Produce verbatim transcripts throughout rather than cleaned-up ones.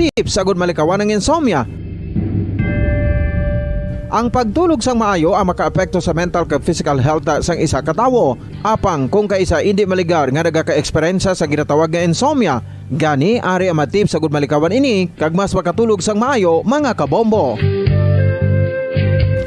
tips agud malikawan ang insomnia. Ang pagtulog sang maayo ang makaapekto sa mental kag physical health sang isa ka tawo. Apang kung kaisa indi maligar nga nagaka-eksperyensya sa ginatawag nga insomnia, gani ari ang mga tips agud malikawan ini kag mas makatulog sang maayo, mga kabombo.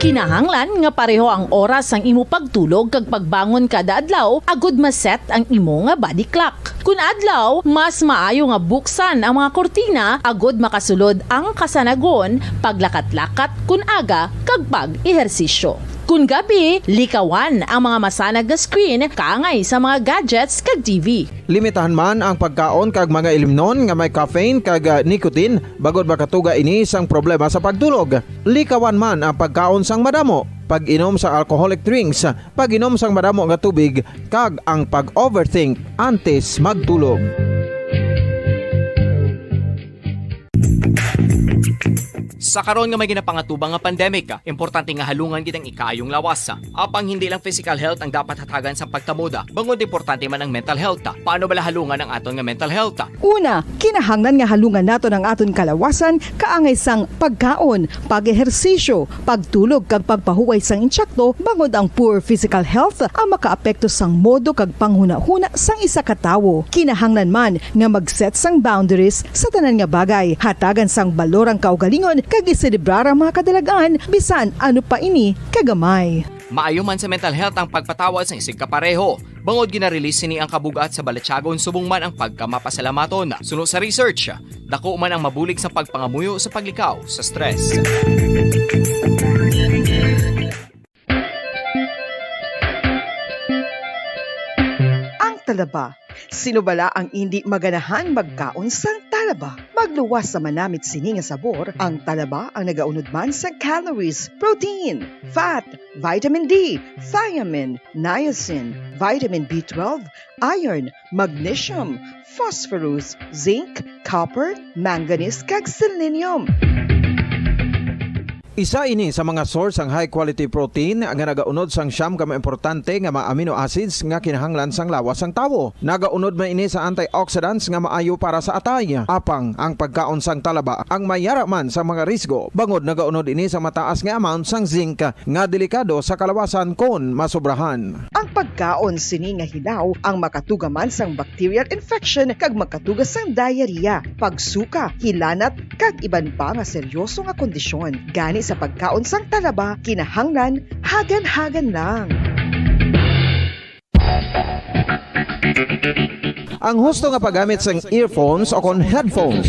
Kinahanglan nga pareho ang oras sang imo pagtulog kag pagbangon kada adlaw agud ma-set ang imo nga body clock. Kun adlaw, mas maayo nga buksan ang mga kurtina agud makasulod ang kasanagon, paglakat-lakat kun aga, kag pag-ehersisyo. Kun gabi, likawan ang mga masanag nga screen kaangay sa mga gadgets kag T V. Limitahan man ang pagkaon kag mga ilimnon nga may caffeine kag, ah, nicotine, bangod makatuga ini sang problema sa pagtulog. Likawan man ang pagkaon sang madamo, pag-inom sa alcoholic drinks, pag-inom sang madamo nga tubig, kag ang pag-overthink antes magtulog. Sa karon nga may ginapangatubang nga pandemic, importante nga halungan gid ang ikaayong lawas. Apang hindi lang physical health ang dapat hatagan sang pagtamuda, bangod importante man ang mental health. Paano bala halungan ang aton nga mental health? Una, kinahanglan nga halungan naton ang aton kalawasan kaangay sang pagkaon, pag-ehersisyo, pagtulog kag pagpahuway sang insakto, bangod ang poor physical health ang makaapekto sang modo kag panghunahuna sang isa ka tawo. Kinahanglan man nga mag-set sang boundaries sa tanan nga bagay, hatagan sang balor ang kaugalingon kag iselebrar ang mga kadalag-an bisan ano pa ini kagamay. Maayo man sa mental health ang pagpatawad sang isigkapareho, bangod gina-release sini ang kabug-at sa balatyagon subong man ang pagkamapasalamaton. Suno sa research, dako man ang mabulig sa pagpangamuyo sa paglikaw sa stress. Ang talaba. Sino bala ang indi maganahan magkaon sang talaba? Magluwas sa manamit sini nga sabor, ang talaba ang nagaunod man sa calories, protein, fat, vitamin D, thiamine, niacin, vitamin B twelve, iron, magnesium, phosphorus, zinc, copper, manganese, kag selenium. Isa ini sa mga source sang high quality protein nga nagaunod sang siyam ka mga importante nga mga amino acids nga kinahanglan sang lawas sang tawo. Nagaunod man ini sa antioxidants nga maayo para sa atay. Apang ang pagkaon sang talaba ang may yara man sa mga risgo, bangod nagaunod ini sa mataas nga amount sang zinc nga delikado sa kalawasan kon masobrahan. Ang pagkaon sini nga hilaw ang makatuga man sang bacterial infection kag makatuga sang diarrhea, pagsuka, hilanat, kag iban pa nga seryoso nga kondisyon. Gani sa pagkaon sang talaba, kinahanglan hagan-hagan lang. Ang husto nga paggamit sang earphones o kon headphones.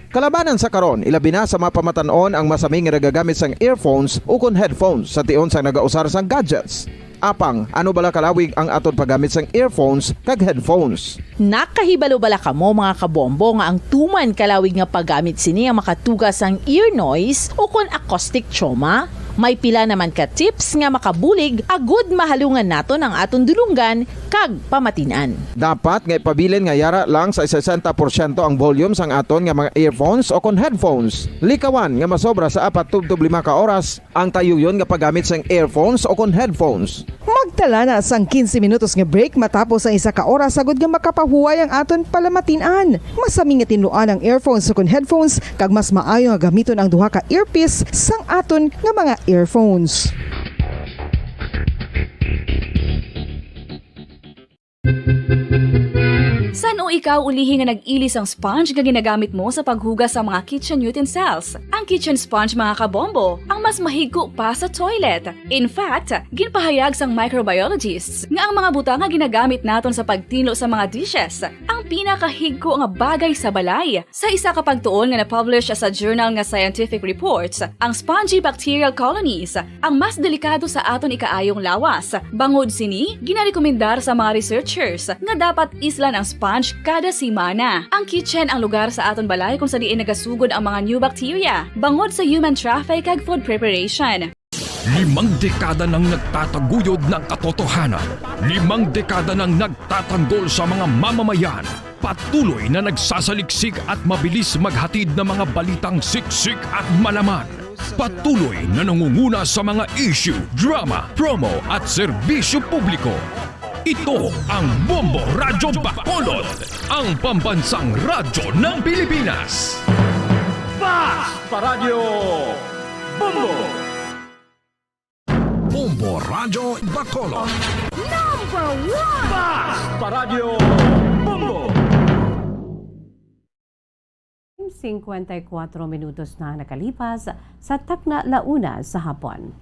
Kalabanan sa karon, ilabi na sa mga pamatan-on ang masami nga nagagamit sang earphones ukon headphones sa tion sang nagausar sang gadgets. Apang, ano bala kalawig ang aton paggamit sang earphones kag headphones? Nakahibalo bala kamo, mga kabombo, nga ang tuman kalawig nga paggamit sini ang makatuga sang ear noise ukon acoustic trauma? May pila naman ka tips nga makabulig agud mahalungan naton ang aton dulonggan kag pamatin-an. Dapat nga ipabilin nga yara lang sa sesenta porsyento ang volume sang aton nga mga earphones o kon headphones. Likawan nga masobra sa apat tubtob lima ka oras ang tayuyon nga paggamit sang earphones o kon headphones. Magtala na sang quince minutos nga break matapos ang isa ka oras, agud nga makapahuway ang aton palamatin-an. Masami nga tinluan ang earphones o kon headphones, kag mas maayo nga gamiton ang duha ka earpiece sang aton nga mga earphones. San-o ikaw ulihi nga nag-ili sang sponge nga ginagamit mo sa paghugas sa mga kitchen utensils? Ang kitchen sponge, mga kabombo, ang mas mahigko pa sa toilet. In fact, ginpahayag sang microbiologists nga ang mga butang nga ginagamit naton sa pagtinlo sa mga dishes ang pinakahigko nga bagay sa balay. Sa isa ka pagtuon nga na-publish sa journal nga Scientific Reports, ang spongy bacterial colonies ang mas delikado sa aton ikaayong lawas. Bangod sini, ginarekomendar sa mga researchers nga dapat islan ang sponge kada semana. Ang kitchen ang lugar sa aton balay kung sa diin nagasugod ang mga new bacteria bangod sa human traffic kag food preparation. Limang dekada nang nagtataguyod ng katotohanan. Limang dekada nang nagtatanggol sa mga mamamayan. Patuloy na nagsasaliksik at mabilis maghatid ng mga balitang siksik at malaman. Patuloy na nangunguna sa mga issue, drama, promo at serbisyo publiko. Ito ang Bombo Radyo Bacolod, ang pambansang radyo ng Pilipinas. Fast Paradyo Bombo! Bombo Radyo Bacolod. Number one! Fast Paradyo Bombo! Singkwenta y kuatro minutos na nakalipas sa takna la una sa hapon.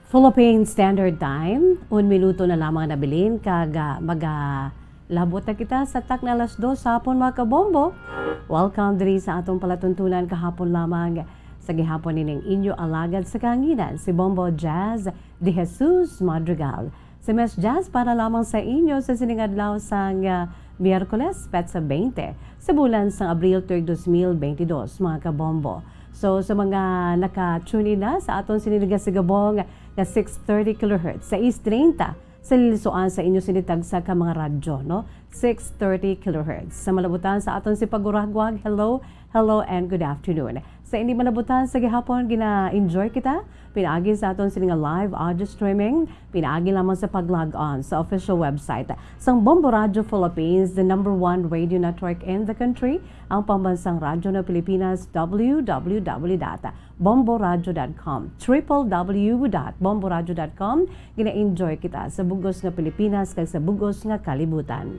Philippine Standard Time, un minuto na lamang nabilin kag, ah, magalabot na kita sa takna alas dos sa hapon, mga kabombo. Welcome diri sa atong palatuntunan kahapon lamang. Sa gihapon nining inyo alagad sa kahanginan, si Bombo Jazz de Jesus Madrigal. Si Miss Jazz para lamang sa inyo sa sining adlaw sang, ah, Miyerkules, petsa twenty, sa bulan sang Abril, tuig dos mil bentidós, mga kabombo. So, sa mga naka-tune in na sa aton sini nga sigabong nga six thirty kilohertz, sais treinta sa lilisuan sa inyo sini tagsa ka mga radyo, no? Six thirty kilohertz. Sa malabutan sa aton si paguragwag, hello, Hello and good afternoon. Sa ini man nga butang sa gihapon, gina-enjoy kita pinaagi sa aton sini nga live audio streaming, pinaagi lamang sa pag-log on sa official website sang Bombo Radio Philippines, the number one radio network in the country, ang pambansang radyo ng Pilipinas, w w w dot bombo radio dot com, triple w dot bombo radio dot com. Gina-enjoy kita sa bugos nga Pilipinas kag sa bugos nga kalibutan.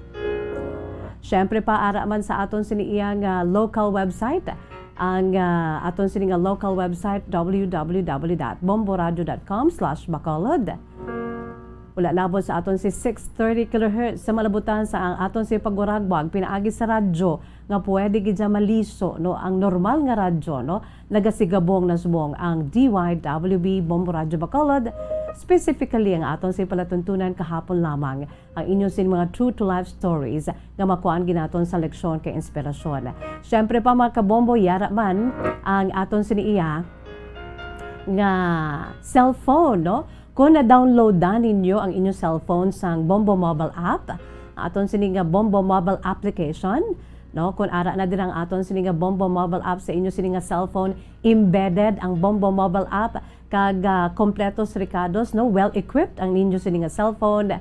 Siyempre pa, ara man sa aton sini iya nga local website, ang, ah, aton sini nga local website, w w w dot bombo radio dot com slash bacolod. Wala labot sa aton si six thirty kilohertz sa malabutan sa ang aton si pagwaragbag pinaagi sa radyo nga pwede gid siya maliso, no, ang normal nga radyo, no, nagasigabong na subong ang D Y W B Bombo Radyo Bacolod, specifically ang aton si palatuntunan kahapon lamang, ang inyo sin mga true to life stories nga makuhaan ginaton sa leksyon kay inspirasyon. Siyempre pa, mga kabombo, yara man ang aton sini iya nga cellphone, no? Kung na-download na ninyo ang inyong cellphone sang Bombo Mobile App, ang aton sini nga Bombo Mobile Application, no? Kung ara na dira ang aton sini nga Bombo Mobile App sa inyo sini nga cellphone, embedded ang Bombo Mobile App, kag, ah, kompleto sa rekados, no? Well equipped ang ninyo sini nga cellphone,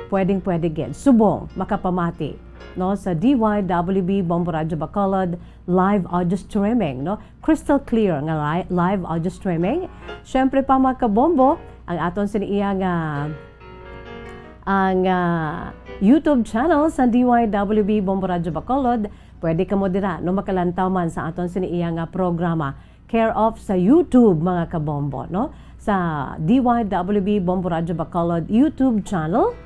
pwedeng-pwede gid subong makapamati, no, sa D Y W B Bombo Radyo Bacolod live audio streaming, no? Crystal clear nga li-, live audio streaming. Siyempre pa, mga kabombo, ang aton sini iya nga, ang, ah, YouTube channel sa D Y W B Bombo Radyo Bacolod. Pwede kamo dira, no, makalantaw man sa aton sini iya nga programa, care of sa YouTube, mga kabombo, no? Sa D Y W B Bombo Radyo Bacolod YouTube channel.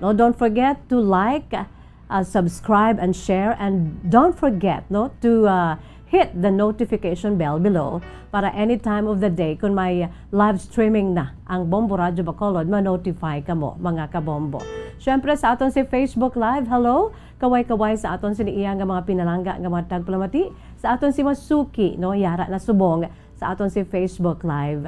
No, don't forget to like, uh, subscribe and share, and don't forget, no, to, uh, hit the notification bell below para any time of the day kung may live streaming na ang Bombo Radyo Bacolod, ma-notify kamo, mga kabombo. Siyempre, sa aton si Facebook Live, hello, kaway-kaway sa aton sini iya nga mga pinalangga nga mga tagpalamati, sa aton si mga suki, no, yara na subong sa aton si Facebook Live.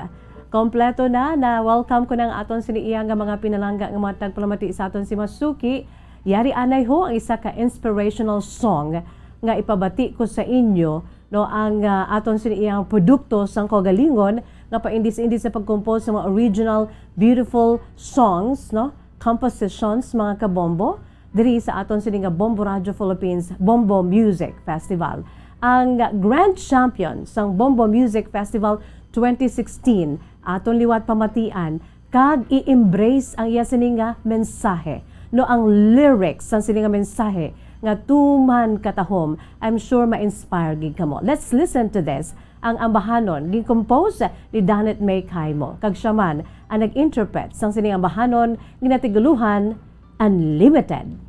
Kompleto na, na-welcome ko na ang aton sini iya nga mga pinalangga nga mga tagpalamati sa aton si mga suki. Yari anay ho ang isa ka inspirational song nga ipabati ko sa inyo, no, ang, ah, aton sini iyang produkto sang kaugalingon nga paindis-indis sa pagkompos sa mga original beautiful songs, no, compositions, mga kabombo, diri sa aton sini nga Bombo Radio Philippines Bombo Music Festival. Ang grand champion sang Bombo Music Festival twenty sixteen, aton liwat pamatian kag i-embrace ang iya sini nga mensahe, no, ang lyrics sang sini nga mensahe nga tuman katahom, I'm sure ma-inspire gid kamo. Let's listen to this. Ang Ambahanon, gin-compose ni Danette May Caimo, kag siya man ang nag-interpret sang sining ambahanon, ginatigulohan Unlimited.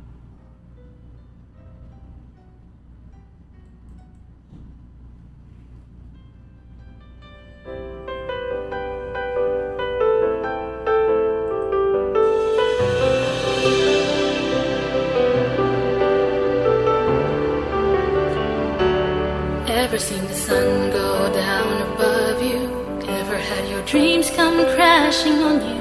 Ever seen the sun go down above you? Ever had your dreams come crashing on you?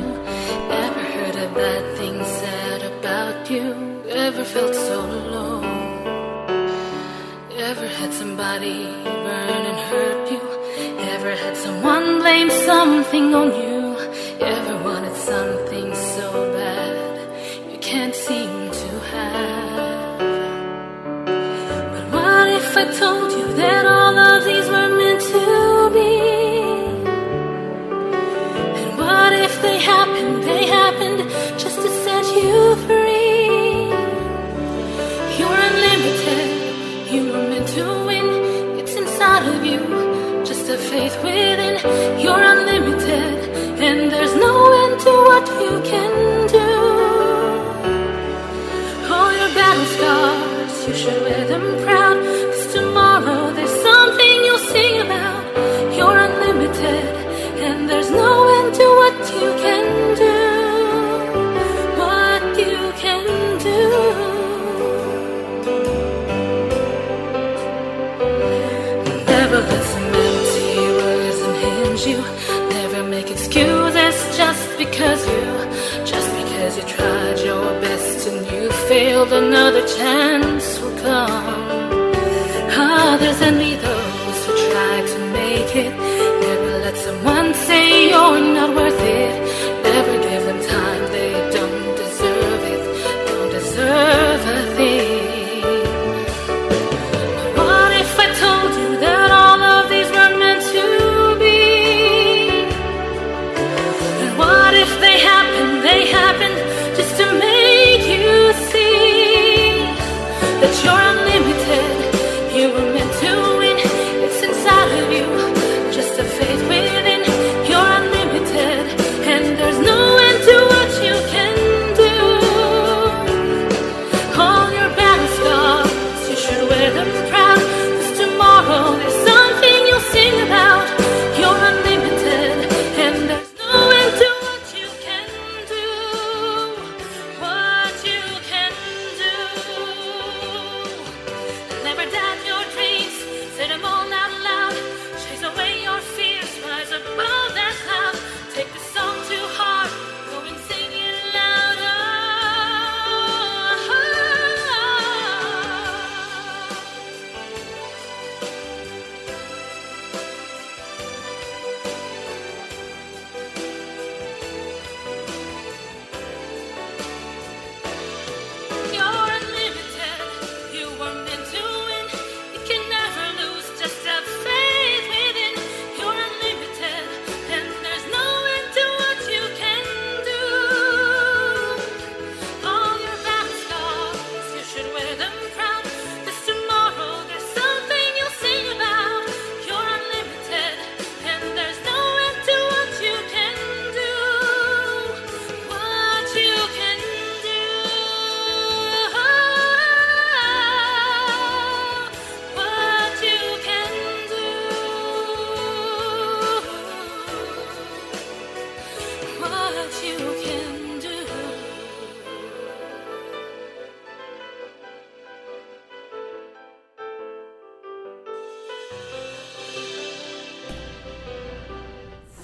Ever heard a bad thing said about you? Ever felt so alone? Ever had somebody burn and hurt you? Ever had someone blame something on you? Ever wanted something so bad you can't seem to have? But what if I told you that all of these were meant to be? And what if they happened, they happened just to set you free? You're unlimited, you were meant to win. It's inside of you, just a faith within. You're unlimited, and there's no end to what you can do. All your battle scars, you should wear them proud. 'Cause tomorrow there's something you'll sing about. You're unlimited, and there's no end to what you can do. What you can do. Never let some empty words unhinge you. Never make excuses just because you, just because you tried your best and you failed, another chance will come. Others envy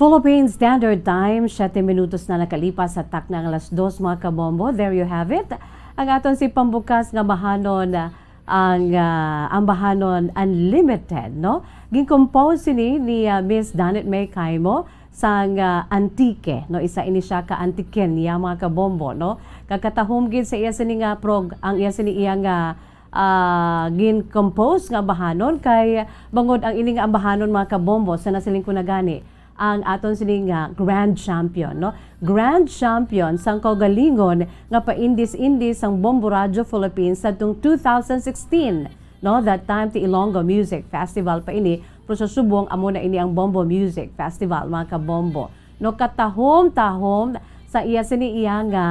Philippine Standard Time, siyete minutos na nakalipas sa takna nga alas dos, mga kabombo. There you have it. Ang aton si pambukas nga bahanon, ang, ah, ambahanon Unlimited, no? Gin-compose sini ni, ah, Miss Danette May Caimo sang, ah, Antique, no? Isa ini siya ka Antiqueña, mga kabombo, no? Kag katahom gid sa iya sini nga prog-, ang iya sini iya nga, ah, gin-compose nga ambahanon kay bangod ang ini nga ambahanon, mga kabombo, sa nasiling ko na gani, ang aton sini nga grand champion, no? Grand champion sang kaugalingon nga paindis-indis sang Bombo Radyo Philippines sadtong two thousand sixteen, no? That time ti Ilonggo Music Festival pa ini, pero sa subong amo na ini ang Bombo Music Festival, mga kabombo. No, katahom-tahom sa iya sini iya nga,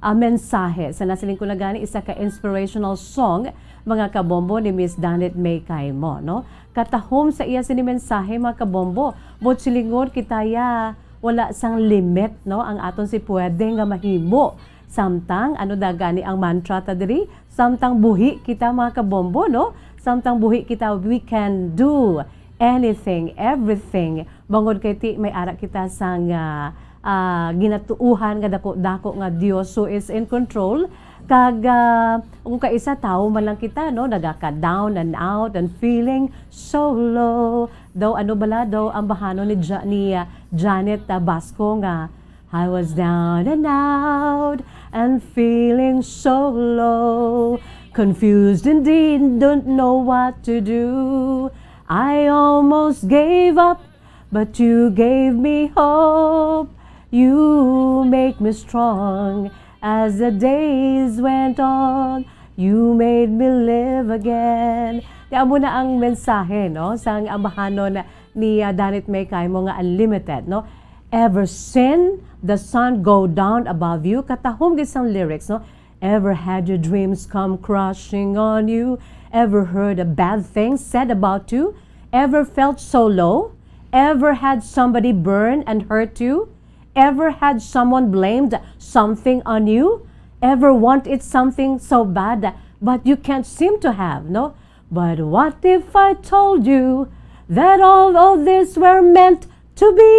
ah, mensahe. Sa nasiling ko na gani, isa ka inspirational song, mga kabombo, ni Miss Danette May Caimo, no? Katahom sa iya sini mensahe, mga kabombo, buot silingon kita ya, wala sang limit, no? Ang aton si pwede nga mahimo. Samtang, ano da gani ang mantra ta diri? Samtang buhi kita, mga kabombo, no? Samtang buhi kita, we can do anything, everything. Bangod kay ti may ara kita sang, ah, ah, ginatuohan nga dako-dako nga Dios who is in control. Kag, ah, kung kaisa tawo man lang kita, no, nagaka-down and out and feeling so low. Daw, ano bala daw ang bahanon ni Ja-, ni, ah, Janet, ah, Basco nga, "I was down and out and feeling so low, confused indeed, don't know what to do. I almost gave up, but you gave me hope. You make me strong as the days went on. You made me live again." Di amo na ang mensahe, no, sang ambahanon ni, ah, Danette May Caimo nga Unlimited, no? "Ever seen the sun go down above you?" Katahom gid sang lyrics, no? "Ever had your dreams come crushing on you? Ever heard a bad thing said about you? Ever felt so low? Ever had somebody burn and hurt you? Ever had someone blamed something on you? Ever wanted something so bad but you can't seem to have?" No? "But what if I told you that all of this were meant to be?"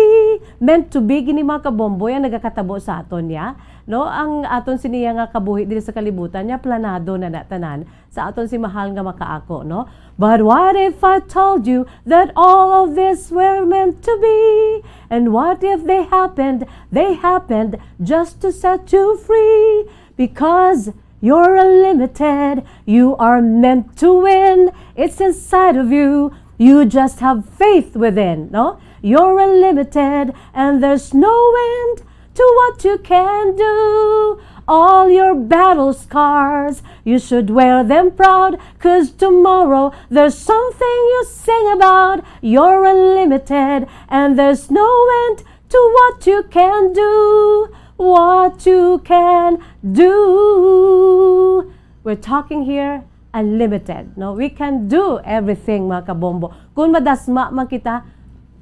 Meant to be, gini, mga kabombo, ang nagakatabo sa aton, ya. No, ang aton siniya nga kabuhi diri sa kalibutan niya, planado na na tanan sa aton si mahal nga makaako, no? "But what if I told you that all of this were meant to be? And what if they happened, they happened just to set you free? Because you're unlimited, you are meant to win. It's inside of you, you just have faith within," no? "You're unlimited, and there's no end to what you can do. All your battle scars, you should wear them proud, 'cause tomorrow there's something you sing about. You're unlimited, and there's no end to what you can do, what you can do." We're talking here unlimited, no? We can do everything, mga kabombo. Kung madasma man kita,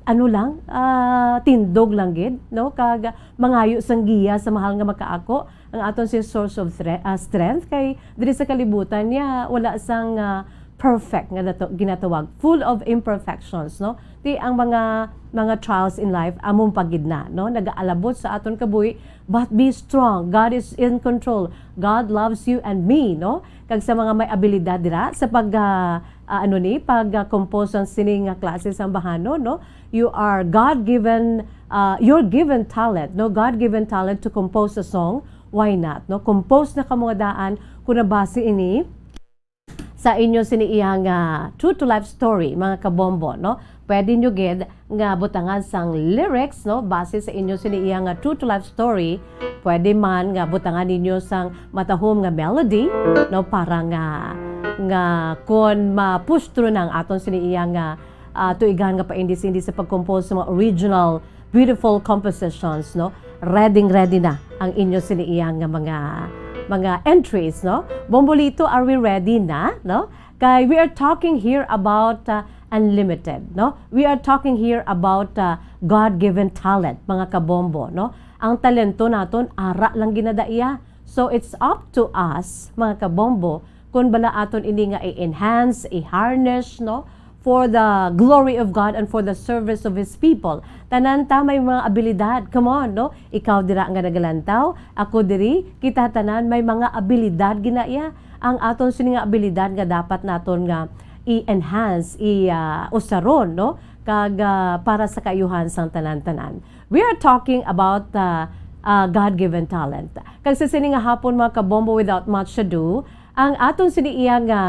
ano lang, ah, tindog lang gid, no? Kag mangayo sang giya sa mahal nga makaako, ang aton si source of thre-, ah, strength, kay diri sa kalibutan niya, wala sang, ah, perfect nga nato-, ginatawag, full of imperfections, no? Ti ang mga, mga trials in life, amon pa gid na, no? Nagaalabot sa aton kabuhi, but be strong. God is in control. God loves you and me, no? Kag sa mga may abilidad dira sa pag, ah, ah, ano ni, pag, ah, compose sang sini nga klase sang bahanon, no? You are God-given, ah, your given talent, no? God-given talent to compose a song. Why not, no? Compose na kamo nga daan kung nabase ini sa inyo sini iya nga true to life story, mga kabombo, no? Pwede nyo gid nga butangan sang lyrics, no? Base sa inyo sini iya nga true to life story, pwede man nga butangan ninyo sang matahom nga melody, no? Para nga, nga kon mapustro na ang aton sini iya nga, ah, tuigan nga paindis-indis sa pag-compose sa mga original beautiful compositions, no? Ready, ready na ang inyo sini iya nga mga, mga entries, no? Bombolito, are we ready na, no? Kay we are talking here about, uh, unlimited, no? We are talking here about, uh, God-given talent, mga kabombo, no? Ang talento naton ara lang ginadaiya. So it's up to us, mga kabombo, kung bala aton ini nga i-enhance, i-harness, no, for the glory of God and for the service of His people. Tanan ta may mga abilidad. Come on, no? Ikaw dira nga nagalantaw, ako diri, kita tanan may mga abilidad ginaiya. Ang aton sini nga abilidad nga dapat naton nga i-enhance, i, ah, usaron, no? Kag, ah, para sa kaayuhan sang tanan-tanan. We are talking about, ah, ah, God-given talent. Kag sa sini nga hapon, mga kabombo, without much ado, ang aton sini iya nga,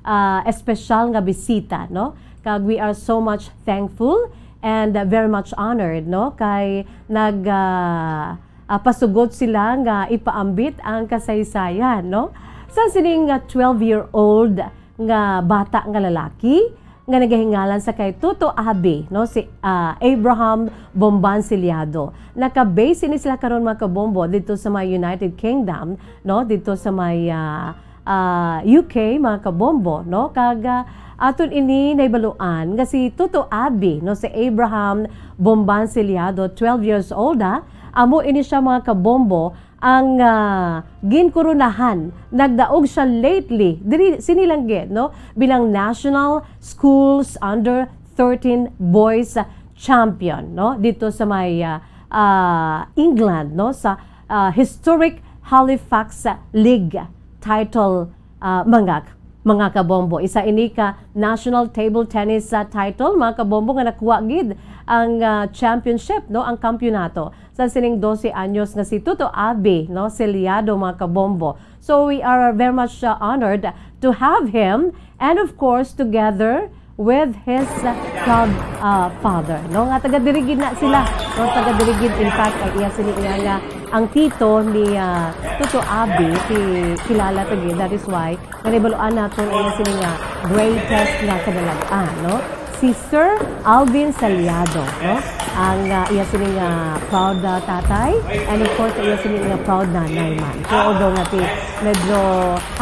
ah, espesyal nga bisita, no? Kag we are so much thankful and, ah, very much honored, no? Kay nag, ah, ah, pasugot sila nga ipaambit ang kasaysayan, no? Sa sining, ah, twelve-year-old nga bata nga lalaki nga nagahingalan sa kay Toto Abe, no, si, ah, Abraham Bomban Ciliado. Naka-base ini sila karon, mga kabombo, dito sa may United Kingdom, no, dito sa may, ah, ah, U K, mga kabombo, no? Kag, ah, aton ini naibaluan nga si Toto Abe, no, si Abraham Bomban Ciliado, twelve years old, ha? Amo ini siya, mga kabombo, ang, ah, ginkoronahan, nagdaog siya lately, diri, sini lang gid, no, bilang National Schools Under thirteen Boys Champion, no, dito sa may, ah, ah, England, no, sa, ah, historic Halifax League title, ah, mga, mga kabombo. Isa ini ka national table tennis, ah, title, mga kabombo, nga nakuha gid ang, ah, championship, no, ang kampiyonato sa sining dose anyos nga si Toto Abe, no, Ciliado, mga kabombo. So we are very much, uh, honored to have him, and of course together with his, uh, proud, uh, father, no, nga taga diri gid na sila, no, taga diri gid. In fact, ang iya sini iya nga ang tito ni, uh, Toto Abe, si kilala ta gid. That is why nga nahibaluan naton ang iya sini nga greatest nga kadalag-an, no? Si Sir Alvin Saliado, no? Ang, ah, iya sini nga proud, ah, tatay, and of course, iya sini nga proud nanay man. So, although nga ti, medyo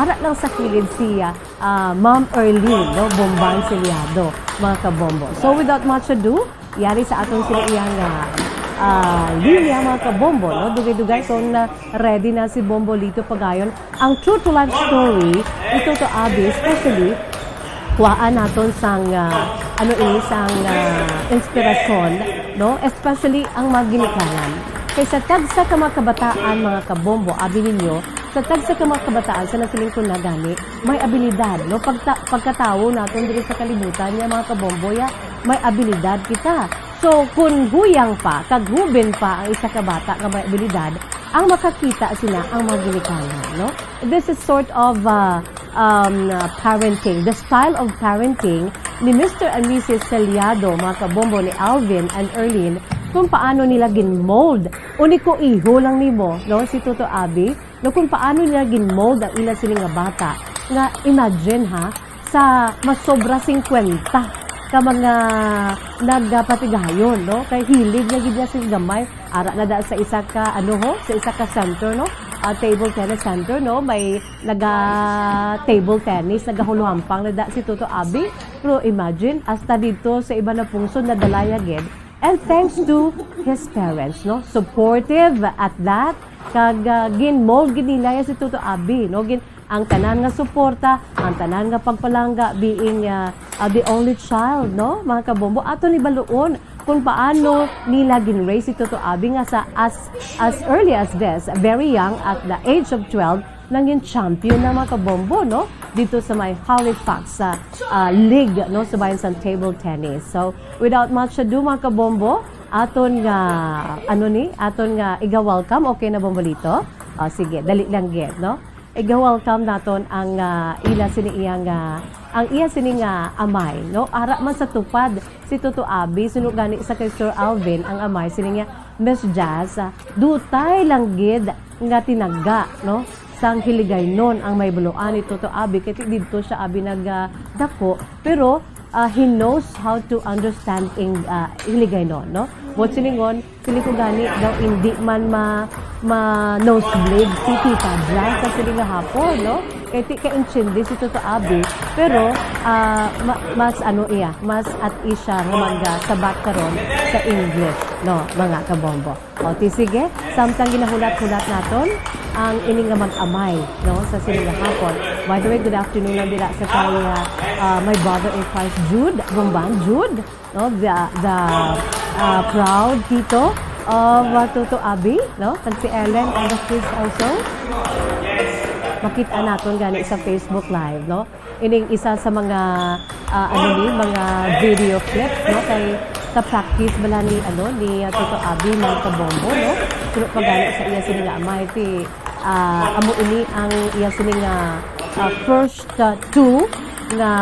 ara lang sa kilid si, ah, ah, Ma'am Erlene, no? Bombang Saliado, mga kabombo. So, without much ado, yari sa aton sila iya nga, ah, linya, mga kabombo, no? Dugay-dugay kung, ah, ready na si Bombolito Pagayon. Ang true to life story ni Toto Abe, especially, kuhaan naton sang, ah, ano ini, sang, ah, inspirasyon, no? Especially ang mga ginikanan. Kay sa tagsa ka mga kabataan, mga kabombo, abi ninyo, sa tagsa ka mga kabataan, sa nasiling ko na gani, may abilidad, no? Pagta-, pagkatawo naton diri sa kalibutan niya, mga kabombo, ya, may abilidad kita. So, kung huyang pa, kag huben pa ang isa ka bata nga may abilidad, ang makakita sina ang mga ginikanan, no? This is sort of, uh, um, uh, parenting, the style of parenting ni Mister and Missus Seliado, mga kabombo, ni Alvin and Erlene, kung paano nila gin-mold. Uni ko, iho lang nimo, no, si Toto Abe, no, kung paano nila gin-mold ang ila sini nga bata. Nga, imagine, ha, sa masobra singkwenta ka mga nagapatigayon, no? Kay hilig na gid niya sing gamay. Ara na da sa isa ka, ano ho, sa isa ka center, no? Ah, table tennis center, no? May naga-table tennis, nagahuluhampang na da si Toto Abe. Pero imagine, hasta dito sa iba na pungsod, nadala ya gid. And thanks to his parents, no? Supportive at that. Kag, ah, gin-mold gid nila ya si Toto Abe, no? Gin-, ang tanan nga suporta, ang tanan nga pagpalangga, being, ah, ah, the only child, no? Mga kabombo, ato ni baluon kung paano nila gin-raise si Toto Abe nga sa as, as early as this, very young, at the age of twelve, nangin champion na, mga kabombo, no? Dito sa may Halifax, sa, ah, league, no? Sa bayan sa table tennis. So, without much ado, mga kabombo, aton nga, ano ni? Aton nga iga-welcome. Okay na, Bombolito? Ah, sige, dali lang gid, no? Iga-welcome naton ang, ah, ila sini iya nga, ang iya sini nga amay, no? Ara man sa tupad si Toto Abe, suno gani sa kay Sir Alvin, ang amay sini nga, Miss Jazz, ah, dutay lang gid nga tinaga, no? Sang Hiligaynon ang may buluan ni Toto Abe, kay ti didto siya abi nag, ah, dako, pero, ah, he knows how to understand in, ah, Hiligaynon, no? Buot silingon, feeling ko gani daw hindi man ma-, ma-nosebleed si Tita Jazz sa sini nga hapon, no? Kay ti kaintindi si Toto Abe, pero, ah, ma-, mas ano iya, mas at ease siya nga mag, ah, sabat karon sa English. no, mga kabombo. O, ti sige, samtang ginahulat-hulat naton ang ini nga mag-amay, no, sa sini nga hapon. By the way, good afternoon lang dira sa kay, ah, ah, my brother in Christ, Jude Bomban. Jude, no, the, the, ah, proud tito of, ah, Toto Abi, no, kag si Ellen and the kids also. Makita naton gani sa Facebook Live, no? Ining isa sa mga, ah, ano ni, mga video clips, no? Kay sa practice bala ni, ano, ni, ah, Toto Abi, mga kabombo, no? Pero pagani sa iya sini nga amay, ti, ah, amo ini ang iya sini nga, ah, first, ah, two nga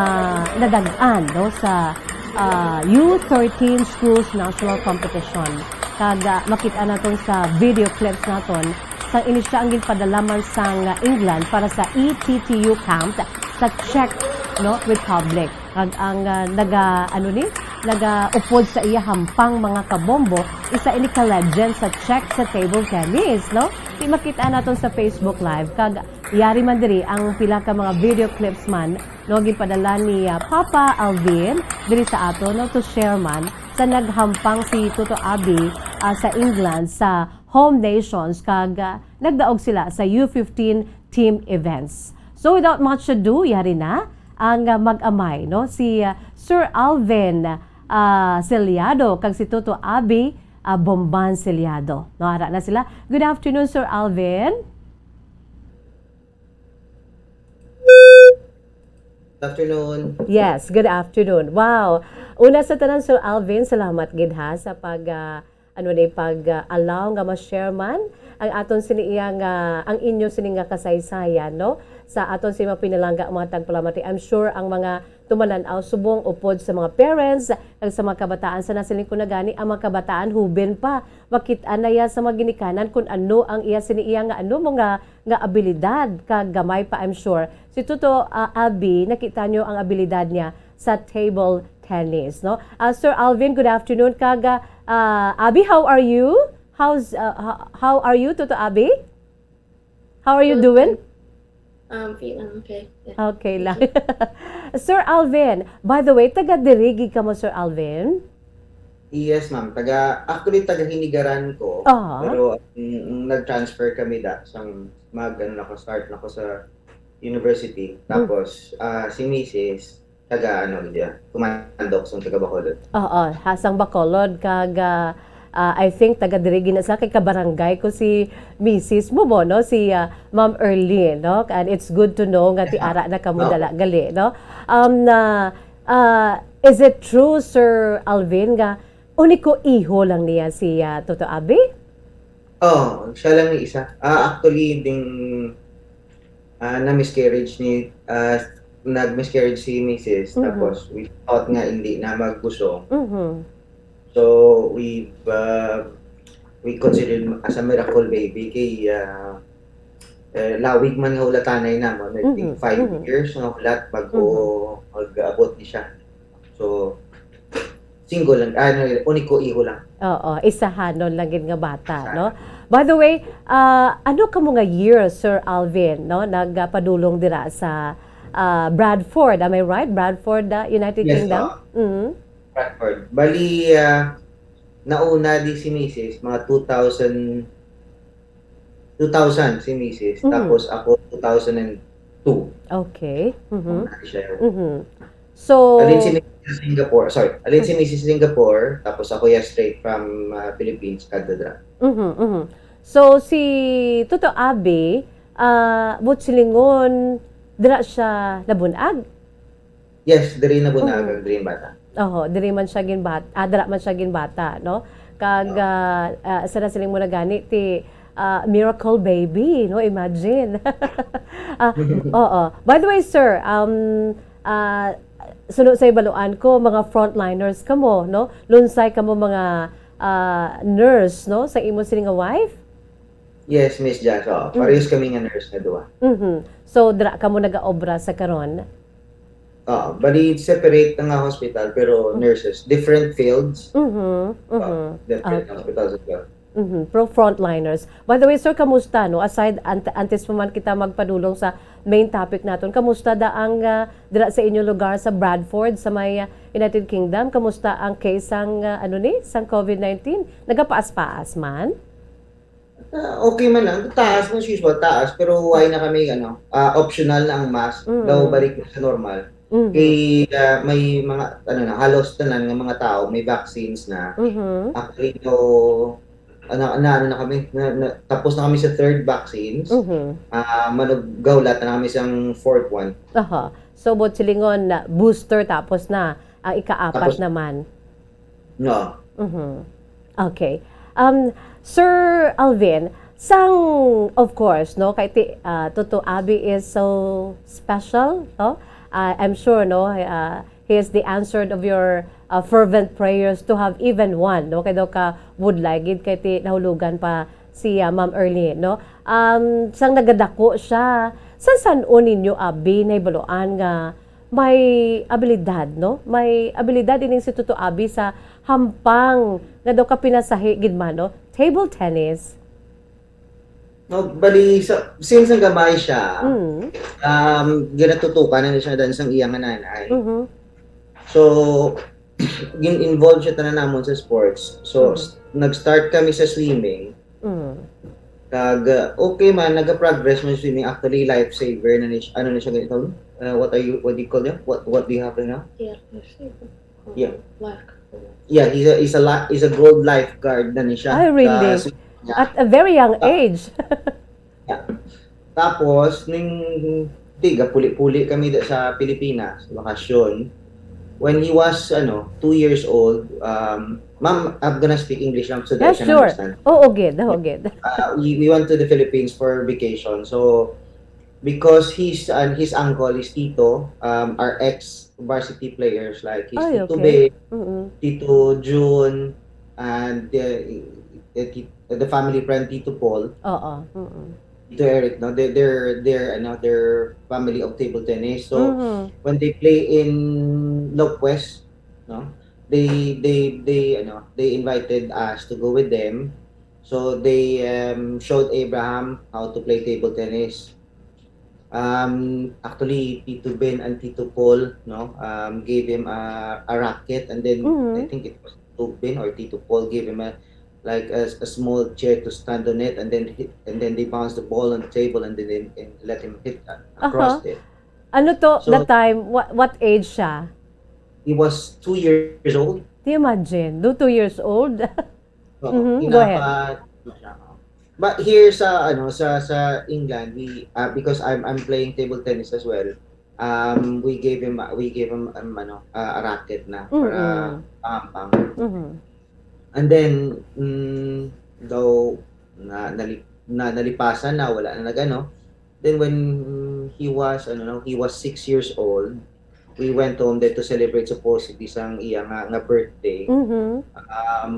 nadag-an, no, sa, ah, U thirteen Schools National Competition. Kag, ah, makita naton sa video clips naton, sang ini siya ang ginpadala man sang, ah, England para sa E T T U camp sa Czech, no, Republic. Kag ang, ah, naga, ano ni, nagaupod sa iya hampang, mga kabombo, isa ini ka legend sa Czech sa table tennis, no? Ti makita naton sa Facebook Live, kag yari man diri ang pila ka mga video clips man, no, ginpadala ni, ah, Papa Alvin diri sa aton, no, to share man sa naghampang si Toto Abi, ah, sa England sa Home Nations, kag, ah, nagdaog sila sa U fifteen team events. So without much ado, yari na ang, ah, mag-amay, no? Si, ah, Sir Alvin, ah, Celiado kag si Toto Abi, ah, Bomban Celiado. No, ara na sila. Good afternoon, Sir Alvin. Afternoon. Yes, good afternoon. Wow. Una sa tanan, Sir Alvin, salamat gid ha sa pag, ah, ano ni, pag, ah, allow nga ma-share man ang aton sini iya nga, ang inyo sini nga kasaysayan, no? Sa aton sini mga pinalangga, mga tagpalamati. I'm sure ang mga tumanan-aw subong upod sa mga parents kag sa mga kabataan, sa nasiling ko na gani, ang mga kabataan, huben pa, makit-an na iya sa mga ginikanan kung ano ang iya sini iya nga, ano, mga nga abilidad, kag gamay pa, I'm sure. Si Toto, ah, Abi, nakita nyo ang abilidad niya sa table tennis, no? Ah, Sir Alvin, good afternoon. Kag, ah, ah, Abi, how are you? How's, ah, ho-, how are you, Toto Abi? How are you Okay. doing? Um, feeling okay. Yeah. Okay Thank lang. you. Sir Alvin, by the way, taga diri gid ka mo, Sir Alvin? Yes, ma'am. Taga, actually, taga Hinigaran ko. Aha. Pero, mm, nag-transfer kami da. Sang mag, ano na ko, start na ko sa university. Mm. Tapos, ah, si misis, taga, ano, diya, Tumandok, sang taga Bacolod. Oo, hasang Bacolod. Kag, ah, ah, I think, taga diri gina sa kay kabarangay ko si misis mo, mo, no? Si, ah, Ma'am Erlene, no? And it's good to know nga ti ara na kamo Oo. dala gali, no? Um, na, ah, is it true, Sir Alvin, nga uniko iho lang niya si, ah, Toto Abi? Oh, siya lang ni isa. Ah, actually, ding, ah, na-miscarriage ni, ah, nag-miscarriage si misis, Mhm. tapos we thought nga hindi na magbusong. Mhm. So, we've, ah, we considered as a miracle baby kay, ah, eh, lawig man nga hulatanay namon, I think Mhm, five mhm. years nga hulat bago Mhm. mag-abot ni siya. So, single lang, ah, ano, uniko iho lang. Oo, isahanon lang gid nga bata, Isahan. no? By the way, ah, ano kamo nga year, Sir Alvin, no, nagpadulong dira sa, ah, Bradford? Am I right? Bradford, ah, United Yes, Kingdom? oo. Mm. Bradford. Bali, ah, nauna di si misis, mga two thousand, two thousand si misis, Mhm. tapos ako two thousand and two. Okay. Mhm. Nauna di siya. Mhm. So Alin si misis sa Singapore, sorry. Alin si Mhm. misis sa Singapore, tapos ako ya straight from, ah, Philippines, kadto dira. Mhm, mhm. So, si Toto Abi, ah, buot silingon, dira siya nabunag? Yes, diri nabunag Mhm. ang diri bata. Oho, diri man siya ginbat-, ah, dira man siya ginbata, no? Kag, Oo. ah, ah, sa nasiling mo na gani, ti, ah, miracle baby, no? Imagine. Ah, oo. By the way, sir, um, ah, suno sa ibaluan ko, mga frontliners kamo, no? Lunsay kamo mga, ah, nurse, no? Sa imo sini nga wife? Yes, Miss Jazz, oo. Mm. Parehas kami nga nurse nga duha. Mhm. So, dira kamo nagaobra sa karon? Oo, bali separate na nga hospital, pero Mm. nurses, different fields. Mhm, Oo, mhm. different Okay. hospitals as well. Mhm, pro frontliners. By the way, sir, kamusta, no? Aside, ant-, antes pa man kita magpadulong sa main topic naton, kamusta da ang, ah, dira sa inyo lugar sa Bradford, sa may, ah, United Kingdom? Kamusta ang case sang, ah, ano ni, sang covid nineteen? Nagapaas-paas man? Ah, okay man lang. Taas, as usual, taas. Pero why na kami, ano, ah, optional na ang mask. Mm. Daw balik na sa normal. Mhm. Kay, ah, may mga, ano na, halos tanan nga mga tao may vaccines na. Mhm. Actually, daw, ano, na, ano na kami, na, na, tapos na kami sa third vaccines. Mhm. Ah, manugawlat na kami sa fourth one. Aha. So, buot silingon, na booster tapos na, ah, ikaapat Tapos naman. No. Mhm. Okay. Um, Sir Alvin, sang, of course, no, kay ti, ah, Toto Abi is so special, no? Ah, I'm sure, no, ah, he is the answer of your, ah, fervent prayers to have even one, no? Kay daw ka budlay gid kay ti nahulugan pa si, ah, Ma'am Erlene, no? Um, sang nagadako siya, sa san-o ninyo abi nahibaluan nga may abilidad, no? May abilidad ining si Toto Abi sa hampang nga daw ka pinasahi gid man, no? Table tennis. No, bali, sa, since ang gamay siya, Mm. um, ginatutukan na siya dan sang iyang nanay. Mhm. So, gin-involve siya tanan namon sa sports. So, Mhm. s-, nag-start kami sa swimming. Mm. Kag, uh, okay man, nag-progress man swimming. Actually, lifesaver na ni siya. Ano na siya ganito? Uh, what are you, what do you call them? What, what do you have right now? Yeah, lifesaver. Yeah. Lifeguard. Yeah, he's a, he's a li-, he's a gold lifeguard na ni siya. Ay, really? Sa swimming niya. At a very young Ah. age. Yeah. Tapos, ning, di, gapuli-puli kami da-, sa Pilipinas, bakasyon. When he was, ano, two years old, um, ma'am, I'm gonna speak English lang so that Yeah, I can sure. understand. Oo, gid. Oo, gid. Uh, we, we went to the Philippines for vacation. So, because he's, and his uncle is Tito, um, our ex-varsity players, like, he's Ay, Tito okay. Ben, Mm-mm. Tito Jun, and, uh, the, the family friend, Tito Paul. Oo, mm-mm. Tito Eric, no? They're, they're, they're, ano, they're family of table tennis. So, Mm-hmm. when they play in Lopez, no? They, they, they, ano, they invited us to go with them. So, they, um, showed Abraham how to play table tennis. Um, actually, Tito Ben and Tito Paul, no, um, gave him a, a racket, and then Mm-hmm. I think it was Tito Ben or Tito Paul gave him a, like, a, a small chair to stand on it, and then hit, and then they bounced the ball on the table, and then, and let him hit a-, across Uh-huh. it. Ano to, So, that time, what, what age siya? He was two years old. Do you imagine? Do two years old? Oo, Mhm, go ahead. ginapa-, But here sa, ano, sa, sa England, we, uh, because I'm, I'm playing table tennis as well, um, we gave him, we gave him, um, ano, uh, a racket na para Mm-mm. pahampang. Mhm. And then, mm, daw, na, nali-, na, nalipasan na, wala na nag-ano. Then when he was, ano, no, he was six years old, we went home there to celebrate supposedly sang iya nga, nga birthday. Mhm. Um,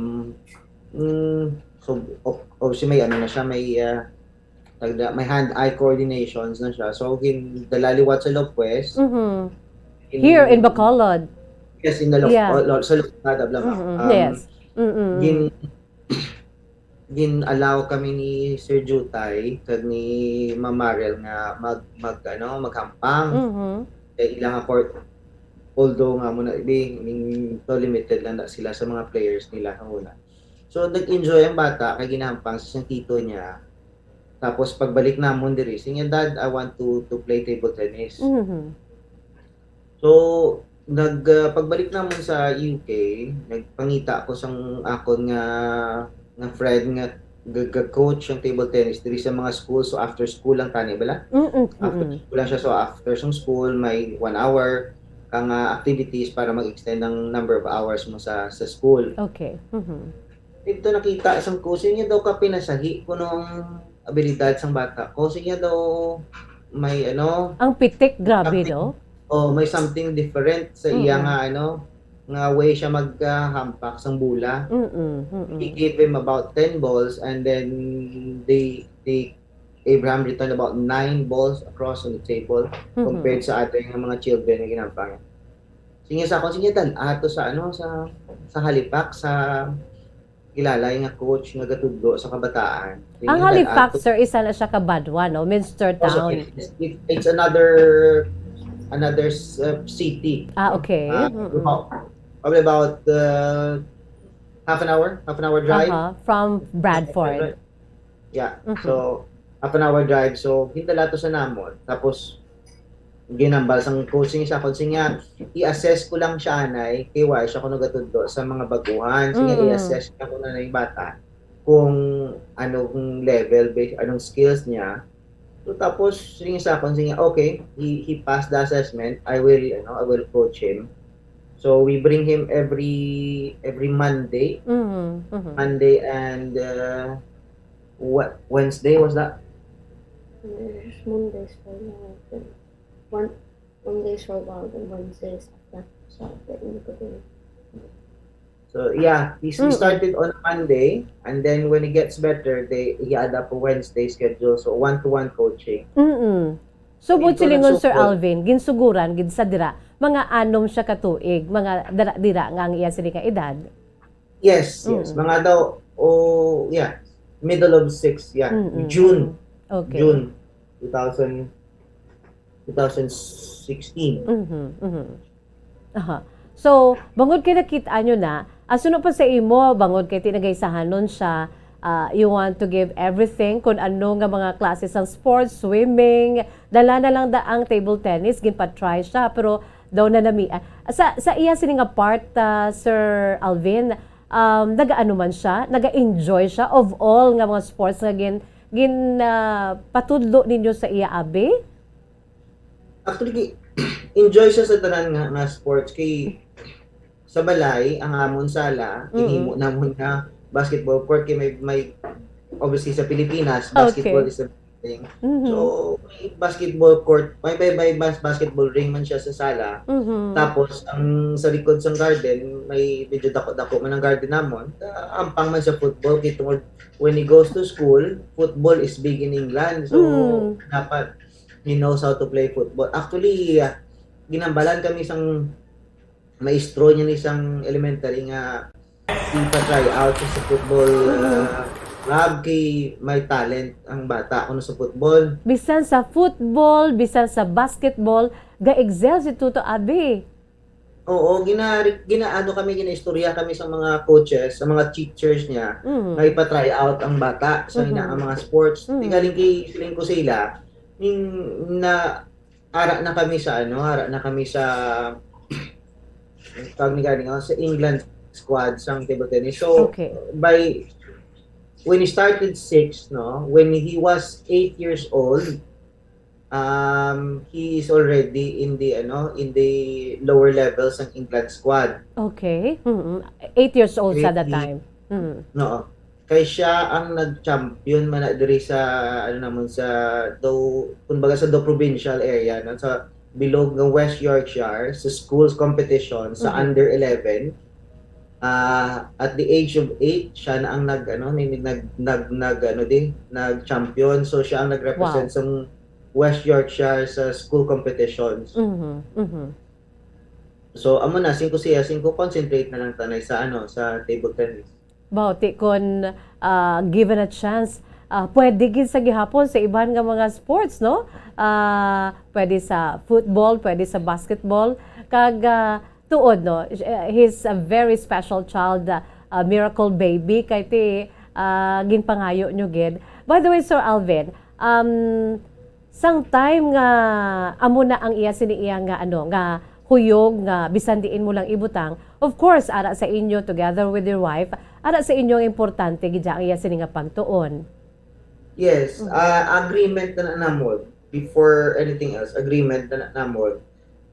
mm, so, ob-, obviously, may ano na siya, may, ah, tagda-, may hand-eye coordinations na siya. So, gin-, dala liwat sa Lopez. Mhm. In Here in Bacolod. Yes, in the Lop-, Yeah. oh, Lo-, sa Lopez, bla, bla, bla. Mhm. Um, Yes. Mm-mm. gin-, gin-allow kami ni Sir Jutay kag ni Ma'am Mariel nga mag, mag, ano, maghampang. Mhm. Kay ilang court, although nga mo na, di, ning, to limited lang na sila sa mga players nila sa una. So, nag-enjoy ang bata kay ginahampang sa siyang tito niya. Tapos, pagbalik namon diri, siya niya, "Dad, I want to, to play table tennis." Mhm. So, nag, ah, pagbalik namon sa U K, nagpangita ako sang akon nga, nga friend nga ga-, ga-coach ang table tennis diri sa mga school. So, after school lang tani, bala? Mm-mm, After mm-mm. school lang siya. So, after sang school, may one hour ka nga activities para mag-extend ang number of hours mo sa, sa school. Okay. Mhm. Dito nakita sang coach, niya daw ka pinasahi kunong abilidad sang bata. Kasi niya daw may ano, Ang pitik, grabe, something, no? Oh, may something different sa iya Mm-mm. nga ano, nga way siya mag, ah, hampak sang bola. Mm-mm, mm-mm. He gave him about ten balls, and then they, they, Abraham returned about nine balls across on the table Mm-hmm. compared sa other nga mga children nga ginampang. Sige sa ako, sige, dan, ato sa ano, sa, sa Halifax, sa kilala nga coach nga gatudlo sa kabataan. Ang Halifax, sir, isa na siya ka Banwa, no? Minster Town. It's, it's another another s- uh, city. Ah, okay. Uh, Mm-mm. about, probably about uh, half an hour, half an hour drive. Aha, from Bradford. Yeah. Mhm. So, half an hour drive. So, gindala to sa namon. Tapos, ginambal sang coaching sa akon. Siya, i-assess ko lang siya, anay, kay wala siya ko nagatudlo sa mga baguhan. Siya, Mm. i-assess niya kung ano yung bata, kung anong level, ba- anong skills niya. So, tapos, siya sa akon, siya, okay, he, he passed the assessment, I will, ano, I will coach him. So, we bring him every every Monday. Mhm, mhm. Monday and uh, what Wednesday was that? Yes, Mondays for now. One, Mondays for a while, then Wednesdays after. So, hindi ko din. So yeah, he, he Mm. started on a Monday, and then when he gets better, they he add up a Wednesday schedule. So one-to-one coaching. Mm-mm. So, Ito buot silingon, na Sir support. Alvin, ginsuguran gid sa dira, mga anom siya ka tuig, mga dira-dira nga ang iya sini nga edad. Yes, yes. Mm. Mga daw, oh yeah, middle of six, yeah. Mm-mm. June, Okay. June two thousand, two thousand sixteen. Mhm, mhm. Aha. So, bangod kay nakita nyo na, asuno pa sa imo, bangod kay tinagaysahanon siya, ah, you want to give everything, kung ano nga mga klase sang sports, swimming, dala na lang da ang table tennis, ginpa-try siya, pero daw na nami. Ah, sa, sa iya sini nga part, ah, Sir Alvin, um, nagaano man siya, naga-enjoy siya of all nga mga sports nga gin, gin, ah, patudlo ninyo sa iya, abi? Actually, enjoy siya sa tanan nga, nga sports. Kay sa balay, ang amon sala, Mm. ginhimo namon nga basketball court. Kay may, may, obviously sa Pilipinas, basketball Okay. is a big thing. Mhm. So, may basketball court, may, may, may bas- basketball ring man siya sa sala. Mhm. Tapos, ang sa likod sang garden, may medyo dako-dako man ang garden namon. Ah, ampang man sa football, kay tungod when he goes to school, football is big in England. So, Mm. dapat he knows how to play football. Actually, ah, ginambalan kami sang maestro niya ni sang elementary nga ipa-try out sa football Mm. ah, club, kay may talent ang bata kuno sa football. Bisan sa football, bisan sa basketball, ga-excel si Tuto Abi. Oo, gina, ginaano kami, ginaistorya kami sa mga coaches, sa mga teachers niya, Mm. nga ipa-try out ang bata sa Mhm. ina ang mga sports. Mhm. Di galing kay siling ko sila, ning na ara na kami sa ano, ara na kami sa tawag ni gani nga, sa England squad sang table tennis. So, Okay. by when he started six, no, when he was eight years old, um, he is already in the ano, in the lower levels ng England squad. Okay. Mm-mm. Eight years old sa that Eight. time. Mm. No. Kay siya ang nag-champion man na diri sa ano namon sa do kumbaga sa do provincial area, no, sa bilog ng West Yorkshire sa schools competition sa Mhm. under eleven. Ah, at the age of eight, siya na ang nag ano ni nag nag, nag ano din, nag-champion. So siya ang nag-represent Wow. sa West Yorkshire sa school competitions. Mhm. Mhm. So amo na, singko siya, singko concentrate na lang tanay sa ano, sa table tennis. Bawti kon, ah, given a chance, ah, pwede gid sa gihapon sa iban nga mga sports, no? Ah, pwede sa football, pwede sa basketball. Kag, ah, tuod, no? Eh, he's a very special child, ah, ah, miracle baby kay ti, ah, ginpangayo nyo gid. By the way, Sir Alvin, um, sang time nga amo na ang iya sini iya nga ano, nga huyog nga bisan diin mo lang ibutang, of course, ara sa inyo together with your wife, ara sa inyo ang importante gid ang iya sini nga pagtuon. Yes, Mhm. ah, agreement na na namon before anything else. Agreement na na namon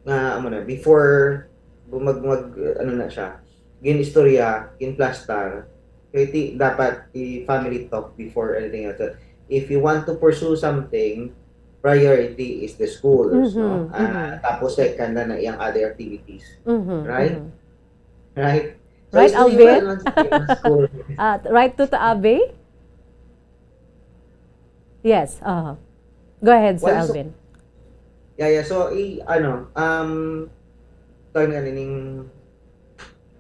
nga amo na before mag, mag ano na siya. Gin-istorya, gin-plastar. Kay ti, dapat i-family talk before anything else. If you want to pursue something, priority is the schools, no? Mhm, Ah, mhm. Tapos second na na iyang other activities. Mhm, Right? mhm. Right? Right, it's the Alvin? usual lang sa, sa school. Ah, right, Tuto Abi? Yes, uh Go ahead, Sir Well, so, Alvin. Yeah, yeah. So, i, ano, um, tawag nga ning,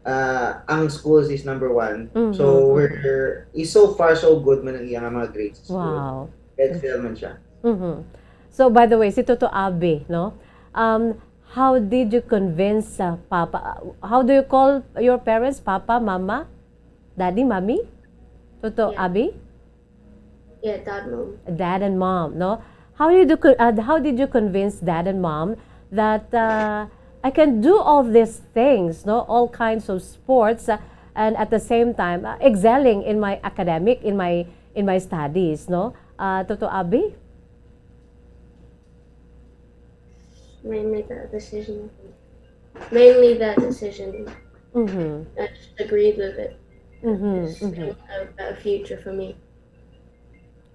Ah, ang schools is number one. Mhm, So, mhm. we're, is so far so good man ang iya nga mga grades sa school. Wow. Excel man siya. Mhm. So, by the way, si Toto Abi, no? Um, how did you convince, uh, Papa? How do you call your parents? Papa, Mama? Daddy, Mommy? Toto Yeah. Abi? Yeah, Dad, Mom. Dad and Mom, no? How did you co-, uh, how did you convince Dad and Mom that, uh, I can do all these things, no? All kinds of sports, uh, and at the same time, uh, excelling in my academic, in my, in my studies, no? Uh, Toto Abi? Mainly that decision. Mainly that decision. Mm-hmm. I just agreed with it. Mm-hmm, Just mm-hmm. a, a future for me.